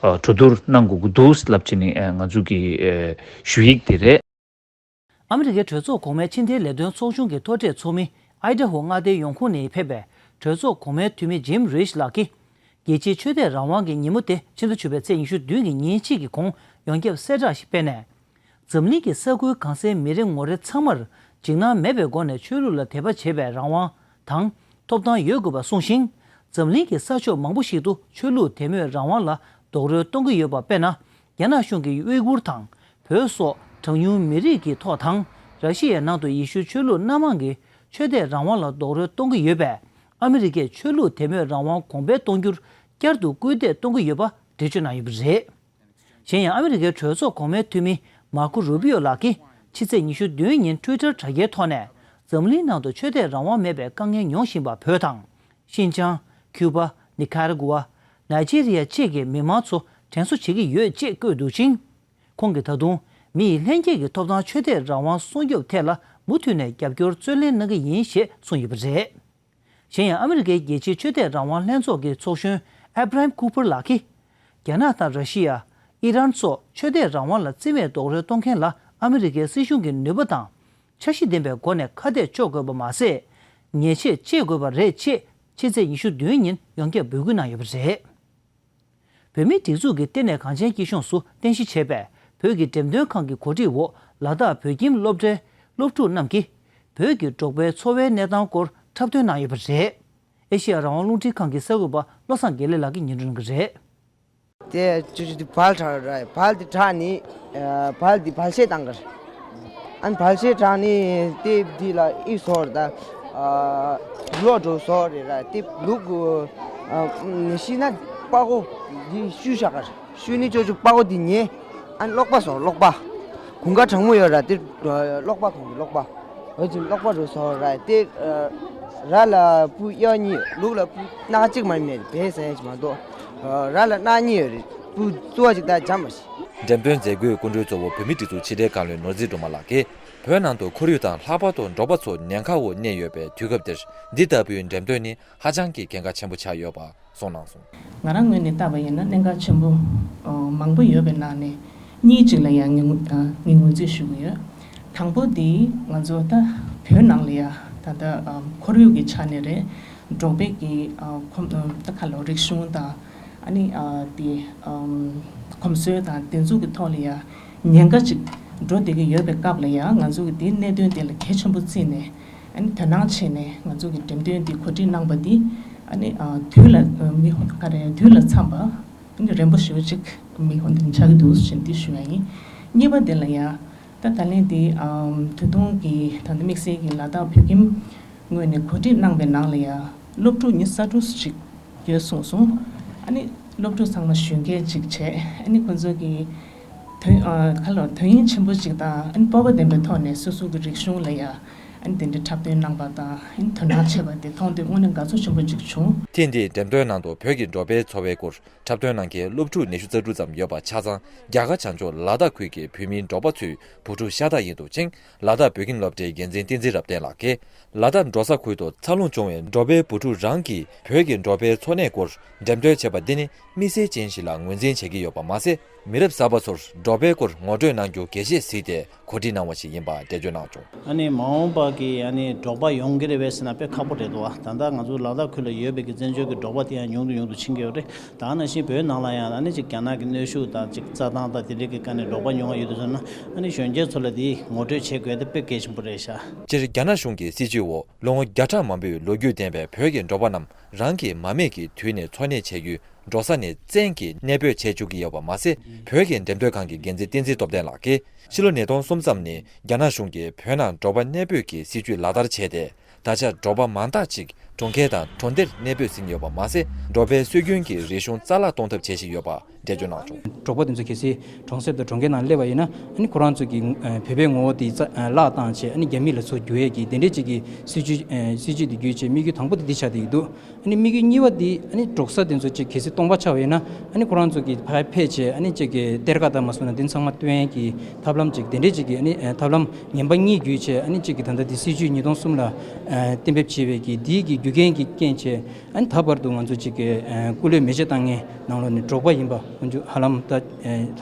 གྲོས་བསྡུར་གནང་དགོས་ཀྱི་འདུག་ལབ་བྱས་ནས་ང་ཚོ་གི་ཞུ་ཡིག་དེ་རེད། ཨ་མི་རི་ཀའི་གྲོས་ཚོགས་གོང་མའི་ཕྱི་འཐེན་ལས་དོན་ཚོགས་ཆུང་གི་མཐོ་གྲས་ཚོགས་མི་ཨའི་ཌ་ཧོ་མངའ་སྡེའི་ཡོང་ཁུངས་ནས་ཕེབས་པའི་གྲོས་ཚོགས་གོང་མའི་འཐུས་མི་ཇིམ་རིཤ་ལགས་ཀྱིས། རྒྱལ་སྤྱིའི་ཆོས་དད་རང་དབང་གི་ཉིན་མོ་དེ་ཕྱི་ཟླ་བཅུ་པའི་ཚེས་ཉི་ཤུ་བདུན་གྱི་ཉིན་གཅིག་གི་གོང་ཡོངས་ཁྱབ་གསལ་བསྒྲགས་ཤིག་སྤེལ་ནས། འཛམ་གླིང་གི་ས་ཁུལ་གང་སའི་མི་རེ་ངོ་རེ་ཚང་མར་འཇིགས་སྣང་མེད་པའི་སྒོ་ནས་ཆོས་ལུགས་ལ་དད་པ་བྱེད་པའི་རང་དབང་དང་ཐོབ་ཐང་ཡོད་དགོས་པ་གསུངས་ཤིང་། འཛམ་གླིང་གི་ས་ཕྱོགས་མང་པོ་ཞིག་ཏུ་ཆོས་ལུགས་དད་མོས་རང་དབང་ལ་རྡོག་རོལ་གཏོང་གི་ཡོད་པ་དཔེར་ན། རྒྱ་ནག་གཞུང་གིས་ཝེ་གུར་དང་བོད་སོགས་གྲངས་ཉུང་མི་རིགས་ཀྱི་ཐོག་དང་། ར་ཤི་ཡའི་ནང་དུ་ཡེ་ཤུ་ཆོས་ལུགས་སྣ་མང་གི་ཆོས་དད་རང་དབང་ལ་རྡོག་རོལ་གཏོང་གི་ཡོད་པས། ཨ་མི་རི་ཀས་ཆོས་ལུགས་དད་མོས་རང་དབང་གོང་འཕེལ་གཏོང་རྒྱུར་བསྐྱར་དུ་སྐུལ་འདེད་གཏོང་གི་ཡོད་པ་འགྲེལ་བརྗོད་གནང་ཡོད་པ་རེད། གཞན་ཡང་ཨ་མི་རི་ཀའི་གྲོས་ཚོགས་གོང་མའི་འཐུས་མི་མར་ཁོ་རུ་པི་ཡོ་ལགས་ཀྱིས་ཕྱི་ཚེས་ཉི་ཤུ་བདུན་ཉིན་ཊུའི་ཊར་དྲ་རྒྱའི་ཐོག་ནས། འཛམ་གླིང་ནང་དུ་ཆོས་དད་རང་དབང་མེད་པའི་དཀའ་ངལ་མྱོང་བཞིན་པ་བོད་དང་། ཤིན་ཅང་། ཁྱུ་པ། ནི་ཀ་ར་གུ་ཝ། ནཱི་ཇི་རི་ཡ་བཅས་ཀྱི་མི་མང་ཚོ་དྲན་གསོ་བྱེད་ཀྱི་ཡོད་ཅེས་བཀོད་འདུག་ཅིང་། ཁོང་གིས་ད་དུང་མི་ཡི་ལྷན་སྐྱེས་ཀྱི་ཐོབ་ཐང་ཆོས་དད་རང་དབང་སྲུང་སྐྱོབ་ཐད་ལ་མུ་མཐུད་ནས་རྒྱབ་སྐྱོར་བརྩོན་ལེན་གནང་གི་ཡིན་ཞེས་གསུངས་ཡོད་པ་རེད། གཞན་ཡང་ཨ་མི་རི་ཀའི་རྒྱལ་སྤྱིའི་ཆོས་དད་རང་དབང་ལྷན་ཚོགས་ཀྱི་ཚོགས་གཞོན་ཨེབ་ར་ཧམ་ཀུ་པར་ལགས་ཀྱིས། རྒྱ་ནག་དང་ར་ཤི་ཡ། ཨི་རན་སོགས་ཆོས་དད་རང་དབང་ལ་རྩིས་མེད་རྡོག་རོལ་གཏོང་མཁན་ལ་ཨ་མི་རི་ཀའི་སྲིད་གཞུང་གིས་ནུས་པ་དང་། འཆར་གཞི་ལྡན་པའི་སྒོ་ནས་ཁ་གཏད་གཅོག་དགོས་པ་མ་ཟད། ཉེས་ཆད་གཅོད་དགོས་པ་རེད་ཅེས་ཕྱི་ཚེས་ཉི་ཤུ་བདུན་ཉིན་ཡོངས་ཁྱབ་འབོད་སྐུལ་གནང་ཡོད་པ་རེད། བོད་མིའི་སྒྲིག་འཛུགས་ཀྱི་ལྟེ་གནས་གངས་ཅན་སྐྱིད་གཤོངས་སུ་རྟེན་གཞི་བྱས་པའི་བོད་ཀྱི་འགྲེམས་སྟོན་ཁང་གི་གོ་སྒྲིག་འོག་ལ་དྭགས་བོད་ཁྱིམ་སློབ་གྲྭའི་སློབ་ཕྲུག་རྣམས་ཀྱིས་བོད་ཀྱི་འབྲོག་པའི་འཚོ་བའི་གནས་སྟངས་སྐོར་འཁྲབ་སྟོན་གནང་ཡོད་པ་རེད། ཨེ་ཤེ་ཡ་རང་དབང་རླུང་འཕྲིན་ཁང་གི་གསར་འགོད་པ་བློ་བཟང་དགེ་ལེགས་ལགས་ཀྱིས་སྙན་སྒྲོན་གནང་གི་རེད། དེ་ཅི་ཅི་དེ་བལ་དྲག་ར་བལ་དེ་དྲག་ནི་བལ་དེ་བལ་ཤེས་བཏང་གི་ར། ཨན་བལ་ཤེས་དྲག་ནི་དེ་དེ་ལ་ཨི་སོར་ད་ལོ་འགྲོ་སོར་རེ་ར་དེ་ལུག་ཤི་ན་པ་གོ་དེ་ཤུ་ཤ་གར་ཤུ་ནི་ཅོ་ཅོ་པ་གོ་དེ་ཉེ་ཨན་ལོག་པ་སོར་ལོག་པ་གུང་ག་གྲང་མོ་ཡོད་ར་དེ་ལོག་པ་གུང་གི་ལོག་པ་འོ་ཅི་ལོག་པ་འགྲོ་སོར་ར་དེ། ར་ལ་སྤུ་གཡག་གཉིས་ལུག་ལ་སྤུ་སྣ་གཅིག་མ་མེད་བས་ཟ་ཡ་ཅིག་མ་གཏོགས། ར་ལ་སྣ་གཉིས་ཡོད་རེད། སྤུ་གཙོ་བོ་ཅིག་ད་འཇམ་པ་ཞིག་འགྲེམས་སྟོན་མཛད་སྒོའི་སྐུ་མགྲོན་གཙོ་བོ་བོད་མིའི་སྒྲིག་འཛུགས་ཕྱི་དྲིལ་བཀའ་བློན་ནོར་འཛིན་སྒྲོལ་མ་ལགས་ཀྱིས། བོད་ནང་དུ་ཁོར་ཡུག་དང་ལྷག་པར་དུ་འབྲོག་པ་ཚོ་ཉེན་ཁ་འོག་གནས་ཡོད་པའི་དུས་སྐབས་འདིར། འདི་ལྟ་བུའི་འགྲེམས་སྟོན་ནི་ཧ་ཅང་གི་གལ་འགངས་ཆེན་པོ་ཆགས་ཡོད་པ་གསུངས་གནང་སོང་། ང་རང་ངོས་ནས་བལྟས་པ་ཡིན་ན་གནད་འགག་ཆེན་པོ་མང་པོ་ཡོད་པའི་ནང་ནས་གཉིས་ཅིག་ལ་ཡང་ངས་ངོས་ངོས་འཛིན་ཞུ་གི་ཡོད། དང་པོ་དེ་ང་ཚོ་ད་བོད་ནང་ལ་ཡང་ད་ལྟ་ཁོར་ཡུག་གི་ཆ་ནས་རེད། འབྲོག་པའི་གི་ཁོམ་ད་ག་ལོ་རིག་གཞུང་དང་ཨ་ནི་དེ་གོམས་སྲོལ་དང་དེ་ཚོ་གི་ཐོག་ལ་ཡང་ཉེན་ཁ་ཅིག་འགྲོ་བསྡད་ཀྱི་ཡོད་པའི་སྐབས་ལ་ཡང་ང་ཚོ་གི་དེའི་གནད་དོན་དེ་ལ་གལ་ཆེན་པོ་བརྩིས་ནས། ཨ་ནི་དོ་སྣང་བྱས་ནས་ང་ཚོ་གི་འགྲེམས་སྟོན་འདི་གོ་སྒྲིག་གནང་པ་འདི་ཨ་ནི་ཨ་དུས་ལ་ཨ་མི་ཧོན་ག་རེ་དུས་ལ་འཚམས་པ་ཨ་ནི་རན་པོ་ཞེ་པོ་ཅིག་མི་ཧོན་འདི་ཆགས་ཀྱི་འདུག་ཟེར་འདི་ཞུ་ཡ་ཡིན། གཉིས་པ་འདི་ལ་ཡ་ད་ད་ལན་འདི་ཨ་ད་དུང་གི་ད་ལྟ་དམིགས་བསལ་གྱི་ལ་དྭགས་བོད་ཁྱིམ་ངོས་ནས་གོ་སྒྲིག་གནང་པའི་ནང་ལ་ཡ་སློབ་ཕྲུག་ཉི་ཤུ་རྩ་དྲུག་ཅིག་ཡོད་གསུངས་སོང་། ཨ་ནི་སློབ་ཕྲུག་ཚང་མ་ཞུགས་མཁན་ཅིག་བྱས། ཨ་ནི་ཁོ་ཚོ་གི་དོན་ཨ་ག་ལ་དོན་སྙིང་ཆེན་པོ་ཅིག་དང་ཨ་ནི་སྤོབས་པ་ལྡན་པའི་ཐོག་ནས་སོ་སོ་གི་རིག་གཞུང་ལ་ཡ། ཨ་ནི་དེ་འདྲའི་འཁྲབ་སྟོན་གནང་པ་དང་ཨ་ནི་དོ་སྣང་བྱས་པ་དེ་མཐོང་དུས་དངོས་གནས་དགའ་ཚོར་ཆེན་པོ་ཅིག་བྱུང་། ཐེངས་འདིའི་འགྲེམས་སྟོན་ནང་དུ་བོད་ཀྱི་འབྲོག་པའི་འཚོ་བའི་སྐོར་འཁྲབ་སྟོན་གནང་མཁན་སློབ་ཕྲུག་ཉི་ཤུ་རྩ་དྲུག་ཙམ་ཡོད་པ་ཆ་ཚང་རྒྱ་གར་བྱང་ཕྱོགས་ལ་དྭགས་ཁུལ་གྱི་བོད་མིའི་འབྲོག་པ་ཚོའི་བུ་ཕྲུག་ཤ་སྟག་ཡིན་འདུག་ཅིང་། ལ་དྭགས་བོད་ཁྱིམ་སློབ་གྲྭའི་འགན་འཛིན་བསྟན་འཛིན་རབ་བརྟན་ལགས་ཀྱིས། ལ་དྭགས་འབྲོག་ས་ཁུལ་དུ་འཚར་ལོངས་བྱུང་བའི་འབྲོག་པའི་བུ་ཕྲུག་རང་གིས་བོད་ཀྱི་འབྲོག་པའི་འཚོ་གནས་སྐོར་འགྲེམས་སྟོན་བྱས་པ་འདི་ནི་དམིགས་བསལ་ཅན་ཞིག་ལ་ངོས་འཛིན་བྱེད་ཀྱི་ཡོད་པ་མ་ཟད། མི་རབས་གསར་པ་ཚོར་འབྲོག་པའི་སྐོར་ངོ་སྤྲོད་གནང་རྒྱུ་གལ་ཆེ་གཟིགས་ཏེ་གོ་སྒྲིག་གནང་བ་ཞིག་ཡིན་པ་འགྲེལ་བརྗོད་གནང་བྱུང་། ཨ་ནི་མ་འོངས་པ་གི་ཨ་ནི་འབྲོག་པ་ཡོང་གི་རེད་པས་ཟེར་ན་དཔེ་ཁག་པོ་རེད་འདུག་བ། ད་ལྟ་ང་ཚོ་ལ་དྭགས་ཁུལ་ལ་ཡོད་པའི་གི་བཙན་བྱོལ་གྱི་འབྲོག་པ་དེ་ཡང་ཉུང་དུ་ཉུང་དུ་ཕྱིན་གྱི་ཡོད་རེད། ད་ག་ནང་བཞིན་བོད་ནང་ལ་ཡང་ཨ་ནི་ཅིག་རྒྱ་ནག་གི་གནོན་ཤུགས་དང་ཅིག་རྩྭ་ཐང་དང་དེ་འདྲའི་གི་སྒང་ནས་འབྲོག་པ་ཉུང་བ་ཡོད་དུས་ཙམ་ན་ཨ་ནི་གཞོན་སྐྱེས་ཚོ་ལ་དེ་ངོ་སྤྲོད་བྱེད་དགོས་དེ་དཔེ་གལ་ཆེན་པོ་རེད་ཤག་སྤྱིར་རྒྱ་ནག་གཞུང་གི་སྲིད་བྱུས་འོག་ལོ་ངོ་བརྒྱ་ཕྲག་མང་པོའི་ལོ་རྒྱུས་ལྡན་པའི་བོད་ཀྱི་འབྲོག་པ་རྣམས་རང་གི་མ་སྨད་ཀྱི་དུས་ནས་འཚོ་གནས་བྱེད་རྒྱུའི་འབྲོག་ས་ནས་བཙན་གྱིས་གནས་སྤོས་བྱེད་བཅུག་གི་ཡོད་པ་མ་ཟད། བོད་ཀྱི་འགྲེམས་སྟོན་ཁང་གི་འགན་འཛིན་བསྟན་འཛིན་སྟོབས་ལྡན་ལགས་ཀྱིས་ཕྱི་ལོ་ཉིས་སྟོང་གསུམ་ཙམ་ནས་རྒྱ་ནག་གཞུང་གིས་བོད་ནང་འབྲོག་པ་གནས་སྤོས་ཀྱི་སྲིད་ཇུས་ལག་བསྟར་བྱས་ཏེ། ད་ཆ་འབྲོག་པ་མང་དག་ཅིག་གྲོང་ཁྱེར་དང་གྲོང་སྡེར་གནས་སྤོས་ཟིན་ཡོད་པ་མ་ཟད། འབྲོག་པའི་སྲོལ་རྒྱུན་གྱི་རིག་གཞུང་རྩ་བརླག་གཏོང་ཐབས་བྱེད་བཞིན་ཡོད་པ་འགྲེལ་བརྗོད་གནང་བྱུང་། འབྲོག་པ་དེ་ཚོ་གལ་སྲིད་གྲོང་གསེབ་དང་གྲོང་ཁྱེར་ནང་སླེབས་པ་ཡིན་ན་ཨ་ནི་ཁོ་རང་ཚོ་གི་ཨ་བོད་པའི་ངོ་བོ་དེ་རྩ་ཨ་བརླག་བཏང་བྱས་ཨ་ནི་རྒྱ་མི་ལ་ཚུར་རྒྱུག་ཡས་ཀྱི་དེ་འདྲའི་ཅིག་གི་སྲིད་ཇུས་ཨ་སྲིད་ཇུས་དེ་བརྒྱུད་བྱས་དམིགས་ཡུལ་དང་པོ་དེ་འདི་ཆགས་བསྡད་ཀྱི་འདུག་ཨ་ནི་དམིགས་ཡུལ་གཉིས་པ་དེ་ཨ་ནི་འབྲོག་ས་དེ་ཚོ་ཅིག་གལ་སྲིད་སྟོང་པ་ཆགས་པ་ཡིན་ན་ཨ་ནི་ཁོ་རང་ཚོ་གི་ཕར་ཕེབས་བྱས་ཨ་ནི་ཅིག་གི་གཏེར་ཁ་དང་མ་སོང་ན་དེ་ཚང་མ་བཏོན་ཡས་ཀྱི་ཐབས་ལམ་ཅིག་དེ་འདྲའི་ཅིག་གི་ཨ་ནི་ཨ་ཐབས་ལམ་ངན་པ་གཉིས་བརྒྱུད་བྱས་ཨ་ནི་ཅིག་གི་ད་ལྟ་དེ་སྲིད་ཇུས་ཉིས་སྟོང་གསུམ་ལ་ཨ་གཏན་འབེབས་བྱས་པའི་གི་དེའི་གི་རྒྱུ་རྐྱེན་གྱི་རྐྱེན་བྱས། ཨ་ནི་ད་བར་དུ་ང་ཚོ་གཅིག་གི་ཨ་སྐུ་ལས་མེ་ལྕེ་བཏང་མཁན་ནང་ལོགས་ནས་འབྲོག་པ་ཡིན་པ་ཁོང་ཚོ་ཧ་ལམ་ད་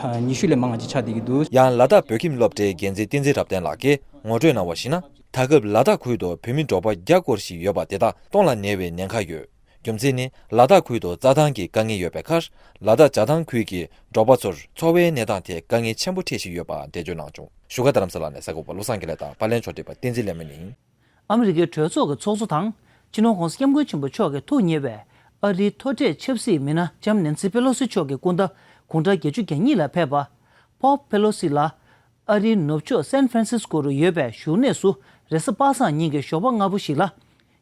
ཨ་ཉི་ཤུ་ལས་མང་བ་ཅིག་ཆགས་བསྡད་ཀྱི་འདུག་ཡང་ལ་དྭགས་བོད་ཁྱིམ་སློབ་གྲྭའི་འགན་འཛིན་བསྟན་འཛིན་རབ་བརྟན་ལགས་ཀྱིས་ངོ་སྤྲོད་གནང་བར་གཞིགས་ན། ད་སྐབས་ལ་དྭགས་ཁུལ་དུ་བོད་མི་འབྲོག་པ་བརྒྱ་སྐོར་ཞིག་ཡོད་པ་དེ་དག་སྟོངས་ལ་ཉེ་བའི་ཉེན་ཁ་ཡོད། རྒྱུ་མཚན་ནི་ལ་དྭགས་ཁུལ་དུ་རྩྭ་ཐང་གི་དཀའ་ངལ་ཡོད་པའི་ཁར། ལ་དྭགས་ཇ་ཐང་ཁུལ་གྱི་འབྲོག་པ་ཚོར་འཚོ་བའི་གནས་སྟངས་ཐད་དཀའ་ངལ་ཆེན་པོ་འཕྲད་བཞིན་ཡོད་པ་འགྲེལ་བརྗོད་གནང་བྱུང་། བཞུགས་སྒར་རྡ་རམ་ས་ལ་ནས་གསར་འགོད་པ་བློ་བཟང་དགེ་ལེགས་དང་པར་ལེན་ཕྱོགས་སྒྲིག་པ་བསྟན་འཛིན་ལེགས་མོ་ཡིན། ཨ་མི་རི་ཀའི་གྲོས་ཚོགས་ཀྱི་ཚོགས་གཙོ་དང་། སྤྱི་ནོར་༧གོང་ས་༧སྐྱབས་མགོན་ཆེན་པོ་མཆོག་གི་ཐུགས་མཉེས་པའི་ཨ་རིའི་མཐོ་གྲས་ཆབ་སྲིད་མི་སྣ་ལྕམ་ནེན་སི་པེ་ལོ་སི་མཆོག་གི་སྐུ་ཟླ་དགུང་གྲངས་བརྒྱད་ཅུ་གྱ་གཉིས་ལ་ཕེབས་པ། པོབ་པེ་ལོ་སི་ལགས་ཨ་རིའི་ནུབ་ཕྱོགས་སན་ཧྥ་རན་སིས་ཀོ་རུ་ཡོད་པའི་བཞུགས་གནས་སུ་རེས་གཟའ་པ་སངས་ཉིན་གྱི་ཞོགས་པ་སྔ་པོ་ཞིག་ལ།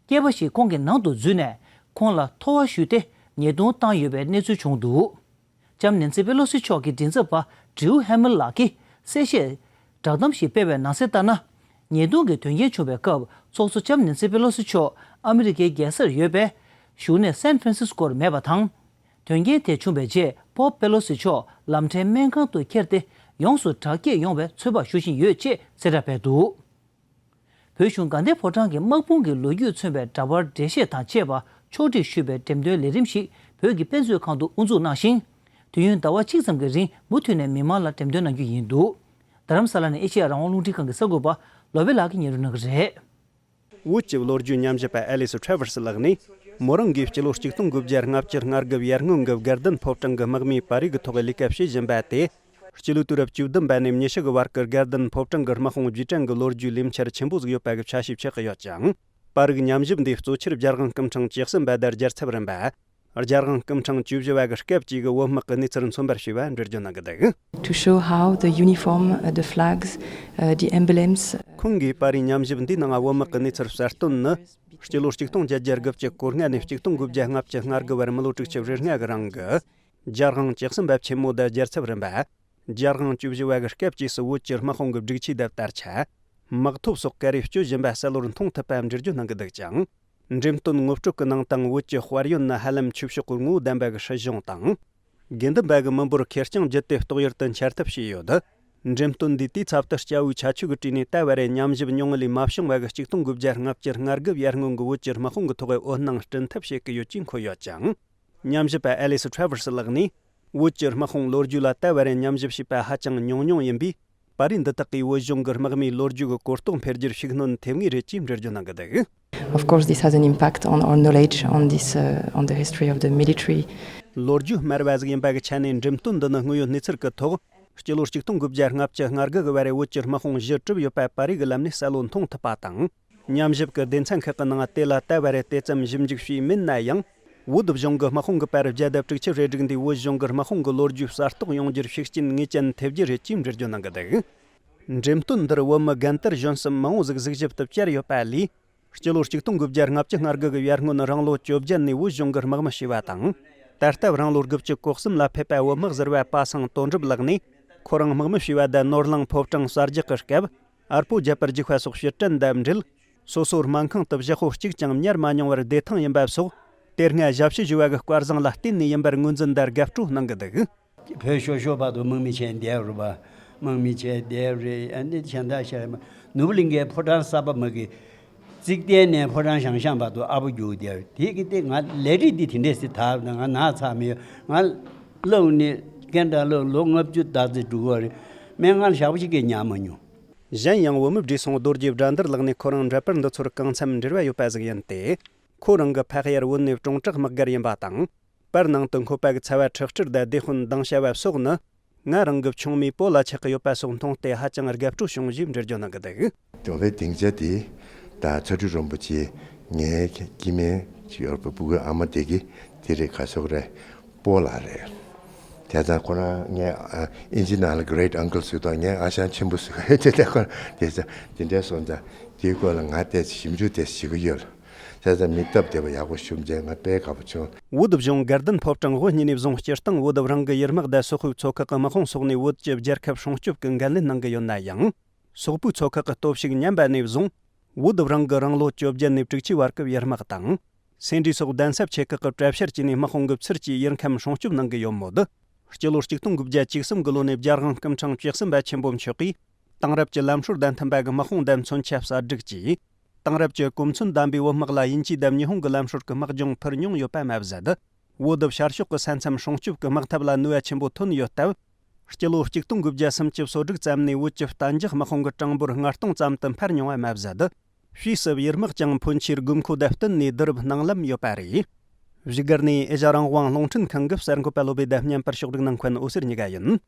སྐྱེས་པ་ཞིག་ཁོང་གི་ནང་དུ་འཛུལ་ནས་ཁོང་ལ་ཐོ་བ་གཞུས་ཏེ་ཉེས་རྡུང་བཏང་ཡོད་པའི་གནས་ཚུལ་བྱུང་འདུག་ལྕམ་ནེན་སི་པེ་ལོ་སི་མཆོག་གི་མགྲིན་ཚབ་པ་ཌིའུ་ཧེ་མིལ་ལགས་ཀྱིས་གསལ་བཤད་བསྒྲགས་གཏམ་ཞིག་སྤེལ་བའི་ནང་གསལ་ལྟར་ན། ཉེས་རྡུང་གི་དོན་རྐྱེན་བྱུང་བའི་སྐབས་ཚོགས་གཙོ་ལྕམ་ནེན་སི་པེ་ལོ་སི་མཆོག་ཨ་མི་རི་ཀའི་རྒྱལ་སར་ཡོད་པའི་བཞུགས་གནས་སན་ཧྥ་རན་སིས་ཀོར་མེད་པ་དང་། དོན་རྐྱེན་དེ་བྱུང་བའི་རྗེས་པོབ་པེ་ལོ་སི་མཆོག་ལམ་ཕྲན་སྨན་ཁང་དུ་འཁྱེར་ཏེ་ཡོངས་སུ་དྲག་སྐྱེད་ཡོང་བའི་ཚོད་དཔག་ཞུ་བཞིན་ཡོད་ཅེས་གསལ་བསྒྲགས་སྤེལ་འདུག་བོད་གཞུང་དགའ་ལྡན་ཕོ་བྲང་གི་དམག་དཔུང་གི་ལོ་རྒྱུས་མཚོན་པའི་འདྲ་པར་འགྲེལ་བཤད་དང་བཅས་པ་ཕྱོགས་སྒྲིག་ཞུས་པའི་འགྲེམས་སྟོན་ལས་རིམ་ཞིག་བོད་ཀྱི་དཔེ་མཛོད་ཁང་དུ་དབུ་འཛུགས་གནང་ཞིང་། དུས་ཡུན་ཟླ་བ་གཅིག་ཙམ་གྱི་རིང་མུ་མཐུད་ནས་མི་མང་ལ་འགྲེམས་སྟོན་གནང་རྒྱུ་ཡིན་འདུག་རྡ་རམ་ས་ལ་ནས་ཨེ་ཤེ་ཡ་རང་དབང་རླུང་འཕྲིན་ཁང་གི་གསར་འགོད་པ་ལོ་པེ་ལགས་ཀྱིས་སྙན་སྒྲོན་གནང་གི་རེད། བོད་ཀྱི་ལོ་རྒྱུས་ཉམས་ཞིབ་པ་ཨེ་ལིས་ཁྲེ་ཝར་སི་ལགས་ནས། མོ་རང་གིས་སྤྱི་ལོ་གཅིག་སྟོང་དགུ་བརྒྱ་ལྔ་བཅུ་ང་དགུ་ཡར་སྔོན་གྱི་དགའ་ལྡན་ཕོ་བྲང་གི་དམག་མིའི་པར་རིས་ཀྱི་ཐོག་ལས་ཀ་བྱེད་བཞིན་པ་དེ། སྤྱི་ལོ་དུས་རབས་བཅུ་བདུན་པ་ནས་ཉི་ཤུ་གི་བར་གྱི་དགའ་ལྡན་ཕོ་བྲང་གི་དམག་དཔུང་རྗེས་དྲན་གྱི་ལོ་རྒྱུས་ལས་འཆར་ཆེན་པོ་ཟིག་ཡོད་པ་གི་ཆ་ཤས་ཆགས་ཀྱི་ཡོད་ཅིང་། པར་རིས་ཉམས་ཞིབ་འདིའི་གཙོ་ཆེར་རྒྱལ་དབང་སྐུ་ཕྲེང་བཅུ་གསུམ་པ་དང་རྒྱལ་ཚབ་རིམ་པ། རྒྱལ་དབང་སྐུ་ཕྲེང་བཅུ་བཞི་བ་གི་སྐབས་ཀྱི་བོད་དམག་གི་གནས་ཚུལ་མཚོན་པར་བྱས་པ་འགྲེལ་བརྗོད་གནང་གི་འདུག To show how the uniform, uh, the flags, uh, the emblems, uh, ཁོང་གིས་པར་རིས་ཉམས་ཞིབ་འདིའི་ནང་བོད་དམག་གི་གནས་ཚུལ་གསལ་སྟོན་ནི། སྤྱི་ལོ་གཅིག་སྟོང་བརྒྱད་བརྒྱ་དགུ་བཅུ་གོ་ལྔ་ནས་གཅིག་སྟོང་དགུ་བརྒྱ་ལྔ་བཅུ་ང་དགུ་བར་མི་ལོ་དྲུག་ཅུ་རེ་ལྔ་གི་རིང་གི་རྒྱལ་དབང་བཅུ་གསུམ་པ་ཆེན་མོ་དང་རྒྱལ་ཚབ་རིམ་པ། རྒྱལ་དབང་བཅུ་བཞི་བ་གི་སྐབས་ཀྱི་སུ་བོད་ཀྱི་དམག་དཔུང་གི་སྒྲིག་ཆས་དང་དར་ཆ། དམག་ཐོབ་སོགས་ག་རེ་སྤྱོད་བཞིན་པ་གསལ་བོར་མཐོང་ཐུབ་པའམ་འགྲེལ་བརྗོད་གནང་གི་འདུག་ཅིང་། འགྲེམས་སྟོན་ངོ་སྤྲོད་ཀྱི་ནང་དང་བོད་ཀྱི་དཔལ་ཡོན་ནི་ཧ་ལམ་ཆོས་ཕྱོགས་ཀྱི་ངོ་བོ་ལྡན་པ་གི་སྲིད་གཞུང་དང་། དགེ་འདུན་པ་གི་མི་འབོར་ཁེར་རྐྱང་བརྒྱུད་དེ་ལྟོགས་ཡུལ་དུ་འཆར་ཐབས་བྱས་ཡོད། འགྲེམས་སྟོན་འདིའི་དུས་ཚབ་ཏུ་སྐྱ་བོའི་ཆ་ཆུ་གི་གྲས་ནས་ད་བར་ཉམས་ཞིབ་མྱོང་ལས་མ་བྱུང་བ་གི་ཆིག་སྟོང་དགུ་བརྒྱ་ལྔ་བཅུ་ང་དགུ་ཡར་སྔོན་གྱི་བོད་ཀྱི་དམག་དཔུང་གི་ཐོག་འོད་སྣང་སྤྲིན་ཐབས་བྱེད་ཀྱི་ཡོད་ཅེས་འཁོད་ཡོད་ཅིང་། ཉམས་ཞིབ་པ་ཨེ་ལིས་ཁྲ་ཝར་སི་ལགས་ནས། བོད་ཀྱི་དམག་དཔུང་ལོ་རྒྱུས་ལ་ད་བར་ཉམས་ཞིབ་བྱས་པ་ཧ་ཅང་ཉུང་ཉུང་ཡིན་པས། པར་རིས་འདི་དག་གིས་བོད་གཞུང་གི་དམག་མིའི་ལོ་རྒྱུས་ཀྱི་གོ་རྟོགས་འཕེལ་རྒྱུར་ཤུགས་སྣོན་ཐེབས་ངེས་རེད་ཅེས་འགྲེལ་བརྗོད་གནང་གི་འདུག། Of course, this has an impact on our knowledge on this, uh, on the history of the military. ལོ་རྒྱུས་སྨྲ་བ་ཟིག་ཡིན་པ་གི་ཆ་ནས་འགྲེམས་སྟོན་འདི་ནི་དངོས་ཡོད་གནས་ཚུལ་གྱི་ཐོག་སྤྱི་ལོ་ཆིག་སྟོང་དགུ་བརྒྱ་ལྔ་བཅུ་ང་དགུ་གི་བར་བོད་ཀྱི་དམག་དཔུང་གཞི་གྲུབ་ཡོད་པ་པར་རིས་ཀྱི་ལམ་ནས་གསལ་བོ་མཐོང་ཐུབ་པ་དང་། ཉམས་ཞིབ་ཀྱི་སྡེ་ཚན་ཁག་གི་ནང་དེ་ལ་ད་བར་དེ་ཙམ་ཞིབ་འཇུག་བྱས་མིན་ན་ཡང་། བོད་གཞུང་གི་དམག་དཔུང་གི་པར་བརྒྱ་དང་དྲུག་ཅུ་རེ་དྲུག་འདིས་བོད་གཞུང་གི་དམག་དཔུང་གི་ལོ་རྒྱུས་གསར་རྟོགས་ཡོང་རྒྱུར་ཤུགས་རྐྱེན་ངེས་ཅན་ཐེབས་རྒྱུ་རེད་ཅེས་འགྲེལ་བརྗོད་གནང་གི་འདུག། འགྲེམས་སྟོན་འདིར་བོད་མི་རྒན་དར་གཞོན་གསུམ་མང་བོ་ཟིག་གཟིགས་ཞིབ་ཏུ་བཅར་ཡོད་པ་ལས། སྤྱི་ལོ་ཆིག་སྟོང་དགུ་བརྒྱ་ལྔ་བཅུ་ང་དགུ་གི་ཡར་སྔོན་རང་ལོ་བཅོ་བརྒྱད་ནས་བོད་གཞུང་གི་དམག་མི་བྱས་པ་དང་། ད་ལྟ་རང་ལོ་དགུ་བཅུ་གོ་གསུམ་ལ་ཕེབས་པ་བོད་དམག་ཟུར་པ་པ་སངས་དོན་གྲུབ་ལགས་ནས། ཁོ་རང་དམག་མི་བྱས་པ་དང་ནོར་གླིང་ཕོ་བྲང་གསར་རྒྱག་གི་སྐབས། ཨར་པོ་བརྒྱབ་པར་འཇུག་པ་སོགས་ཕྱིར་དྲན་དང་འབྲེལ། སོ་སོའི་སྨན་ཁང་དུ་བཞག་ཁོ་གཅིག་ཀྱང་ཉར་མ་མྱོང་བར་བདེ་ཐང་ཡིན་པ་སོགས། དེ་སྔ་ཞབས་ཕྱི་ཞུ་བ་གི་སྐལ་བཟང་ལ་བརྟེན་ནས་ཡིན་པར་ངོས་འཛིན་དང་དགའ་སྤྲོ་གནང་གི་འདུག། བོད་ཤོར་ཤོར་བར་དུ་དམག་མི་བྱས་བསྡད་རེད་པ། དམག་མི་བྱས་བསྡད་རེད། ཨ་ནི་གཞན་དག་བཤད་མ། ནོར་བུ་གླིང་གའི་ཕོ་བྲང་གསར་པ་མ་གི་རྩིག་གཏན་ནས་ཕོ་བྲང་བཞེངས་བཞེངས་བར་དུ་ཨ་ཕོ་རྒྱུགས་བསྡད་རེད། དེ་གི་སྟེང་ང་ལས་རིགས་འདི་དེ་འདྲས་སེ་དར་ང་ན་ཚ་མེད། ང་སློབ་ནི་ཀན་ཏྲ་སློབ་ལོ་ལྔ་བཅུ་ཟླ་ཚེས་དྲུག་པ་རེད། སྨན་ཁང་ཞག་པོ་ཞིག་གི་ཉར་མ་མྱོང་། གཞན་ཡང་བོད་མི་བགྲེས་སོང་རྡོ་རྗེ་དགྲ་འདུལ་ལགས་ནས་ཁོ་རང་འདྲ་པར་འདི་ཚོར་གང་འཚམ་འབྲེལ་བ་ཡོད་པ་ཟིག་ཡིན་ཏེ། ཁོ་རང་གི་ཕ་གི་ཡར་བོད་ནས་ཀྲུང་བྲག་དམག་སྒར་ཡིན་པ་དང་། པར་ནང་དུ་འཁོད་པ་གི་ཚ་བ་ཁྲག་སྤྲུལ་དང་སྡེ་དཔོན་སྡིངས་ཆ་བ་སོགས་ནི། ང་རང་གི་ཆུང་མའི་སྤོ་ལ་ཆགས་ཀྱི་ཡོད་པ་སོགས་མཐོང་སྟེ་ཧ་ཅང་དགའ་སྤྲོ་བྱུང་ཞེས་འགྲེལ་བརྗོད་གནང་གི་འདུག། དེ་བས་སྡིངས་ཆ་དེ་ད་ཚ་གྲུ་རིན་པོ་ཆེ་ངའི་སྐྱེ་དམན་ཡོད་པའི་སྤུ་གུའི་ཨ་མ་དེ་གི་དེ་རེད་ག་སོགས་རེད། སྤོ་ལགས་རེད། དེ་ཙང་ཁོ་རང་ངས་ཨ་ཨིན་ཇི་ནང་ལ་great uncle་ཟེར་དང་ངས་ཨ་ཞང་ཆེན་པོ་ཟེར་དེ་ལྟ་ཁོ་དེ་ཙང་དེ་འདྲ་སོང་ཙང་དེའི་སྐོར་ལ་ང་ཏོག་ཙམ་ཞིབ་འཇུག་ཏོག་ཙམ་བྱེད་ཀྱི་ཡོད། དེ་ཙང་མི་སྟབས་བདེ་བ་ཡག་པོ་ཞུ་མཁན་ང་དཔེ་དགའ་པོ་བྱུང་། བོད་གཞུང་དགའ་ལྡན་ཕོ་བྲང་དབུ་བརྙེས་ནས་བཟུང་སྤྱིར་བཏང་བོད་རང་གི་ཡུལ་དམག་དང་སོག་པོའི་ཚོ་ཁག་གི་དམག་དཔུང་སོགས་ནས་བོད་ཀྱི་རྒྱལ་ཁབ་སྲུང་སྐྱོབ་ཀྱི་འགན་ལེན་གནང་གི་ཡོད་ན་ཡང་། སོག་པོའི་ཚོ་ཁག་གི་སྟོབས་ཤུགས་ཉམས་པ་ནས་བཟུང་། བོད་རང་གི་རང་ལོ་བཅོ་བརྒྱད་ནས་དྲུག་ཅུའི་བར་སྐབས་ཡུལ་དམག་དང་། སེ་འབྲས་སོགས་གདན་ས་ཆེ་ཁག་གི་གྲལ་བཤེར་བྱས་ནས་དམག་དཔུང་གི་ཚུར་གྱིས་ཡུལ་ཁམས་སྲུང་སྐྱོབ་གནང་གི་ཡོད་མོད། སྤྱི་ལོ་ཆིག་སྟོང་དགུ་བརྒྱ་བཅུ་གསུམ་གི་ལོ་ནས་རྒྱལ་དབང་སྐུ་ཕྲེང་བཅུ་གསུམ་པ་ཆེན་པོ་མཆོག་གིས་དེང་རབས་ཀྱི་ལམ་སྲོལ་དང་མཐུན་པ་གི་དམག་དཔུང་དང་མཚོན་ཆ་གསར་སྒྲིག་གིས། དེང་རབས་ཀྱི་གོ་མཚོན་ལྡན་པའི་བོད་དམག་ལ་དབྱིན་ཇི་དང་ཉི་ཧོང་གི་ལམ་སྲོལ་གྱི་དམག་སྦྱོང་ཕུལ་མྱོང་ཡོད་པ་མ་ཟད། བོད་དུ་ཤར་ཕྱོགས་ཀྱི་ས་མཚམས་སྲུང་སྐྱོབ་ཀྱི་དམག་འཐབ་ལ་ནུས་པ་ཆེན་པོ་ཐོན་ཡོད་སྟབས། སྤྱི་ལོ་ཆིག་སྟོང་དགུ་བརྒྱ་སུམ་ཅུ་སོ་དྲུག་ཙམ་ནས་བོད་ཀྱི་གཏན་འཇགས་དམག་དཔུང་གི་གྲངས་འབོར་ལྔ་སྟོང་ཙམ་དུ་འཕར་མྱོང་བ་མ་ཟད། ཕྱིས་སུ་ཡུལ་དམག་ཀྱང་ཕོན་ཆེའི་དགོས་མཁོ་དང་བསྟུན་ནས་བསྡུ་རུབ་གནང་ལམ་ཡོད་པ་རེད། བཞུགས་སྒར་ནས་ཨེ་ཤ་རང་དབང་རླུང་འཕྲིན་ཁང་གི་གསར་འགོད་པ་བློ་བྷེ་དང་བརྙན་པར་ཕྱོགས་སྒྲིག་གནང་མཁན་འོད་ཟེར་གཉིས་ཀ་ཡིན།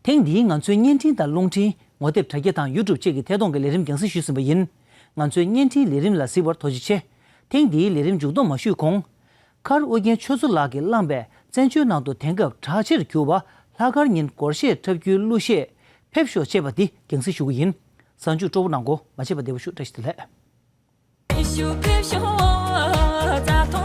ཐེངས་འདིའི་ང་ཚོའི་བརྙན་འཕྲིན་དང་རླུང་འཕྲིན་ངོ་དེབ་དྲ་རྒྱ་དང་ཡུ་ཊུབ་བཅས་ཀྱི་ཐད་གཏོང་གི་ལས་རིམ་རྒྱང་སྲིང་ཞུས་ཟིན་པ་ཡིན། ང་ཚོའི་བརྙན་འཕྲིན་ལས་རིམ་ལ་གཟིགས་པར་ཐུགས་རྗེ་ཆེ། ཐེངས་འདིའི་ལས་རིམ་མཇུག་སྡོམ་མ་ཞུས་གོང་། མཁར་ཨོ་རྒྱན་ཆོས་མཚོ་ལགས་ཀྱིས་བླངས་པའི་བཙན་བྱོལ་ནང་དུ་དེང་སྐབས་གྲགས་ཆེར་གྱུར་པ་ལྷག་དཀར་ཉིན་སྒོར་གཞས་འཁྲབ་རྒྱུའི་གླུ་གཞས་ཕེབས་ཤོག་ཅེས་པ་འདི་རྒྱང་སྲིང་ཞུ་གི་ཡིན། གཟའ་མཇུག་སྤྲོ་པོ་གནང་གོ། མ་བརྗེད་པ་བདེ་པོ་བཞུགས། བཀྲ་ཤིས་བདེ་ལེགས།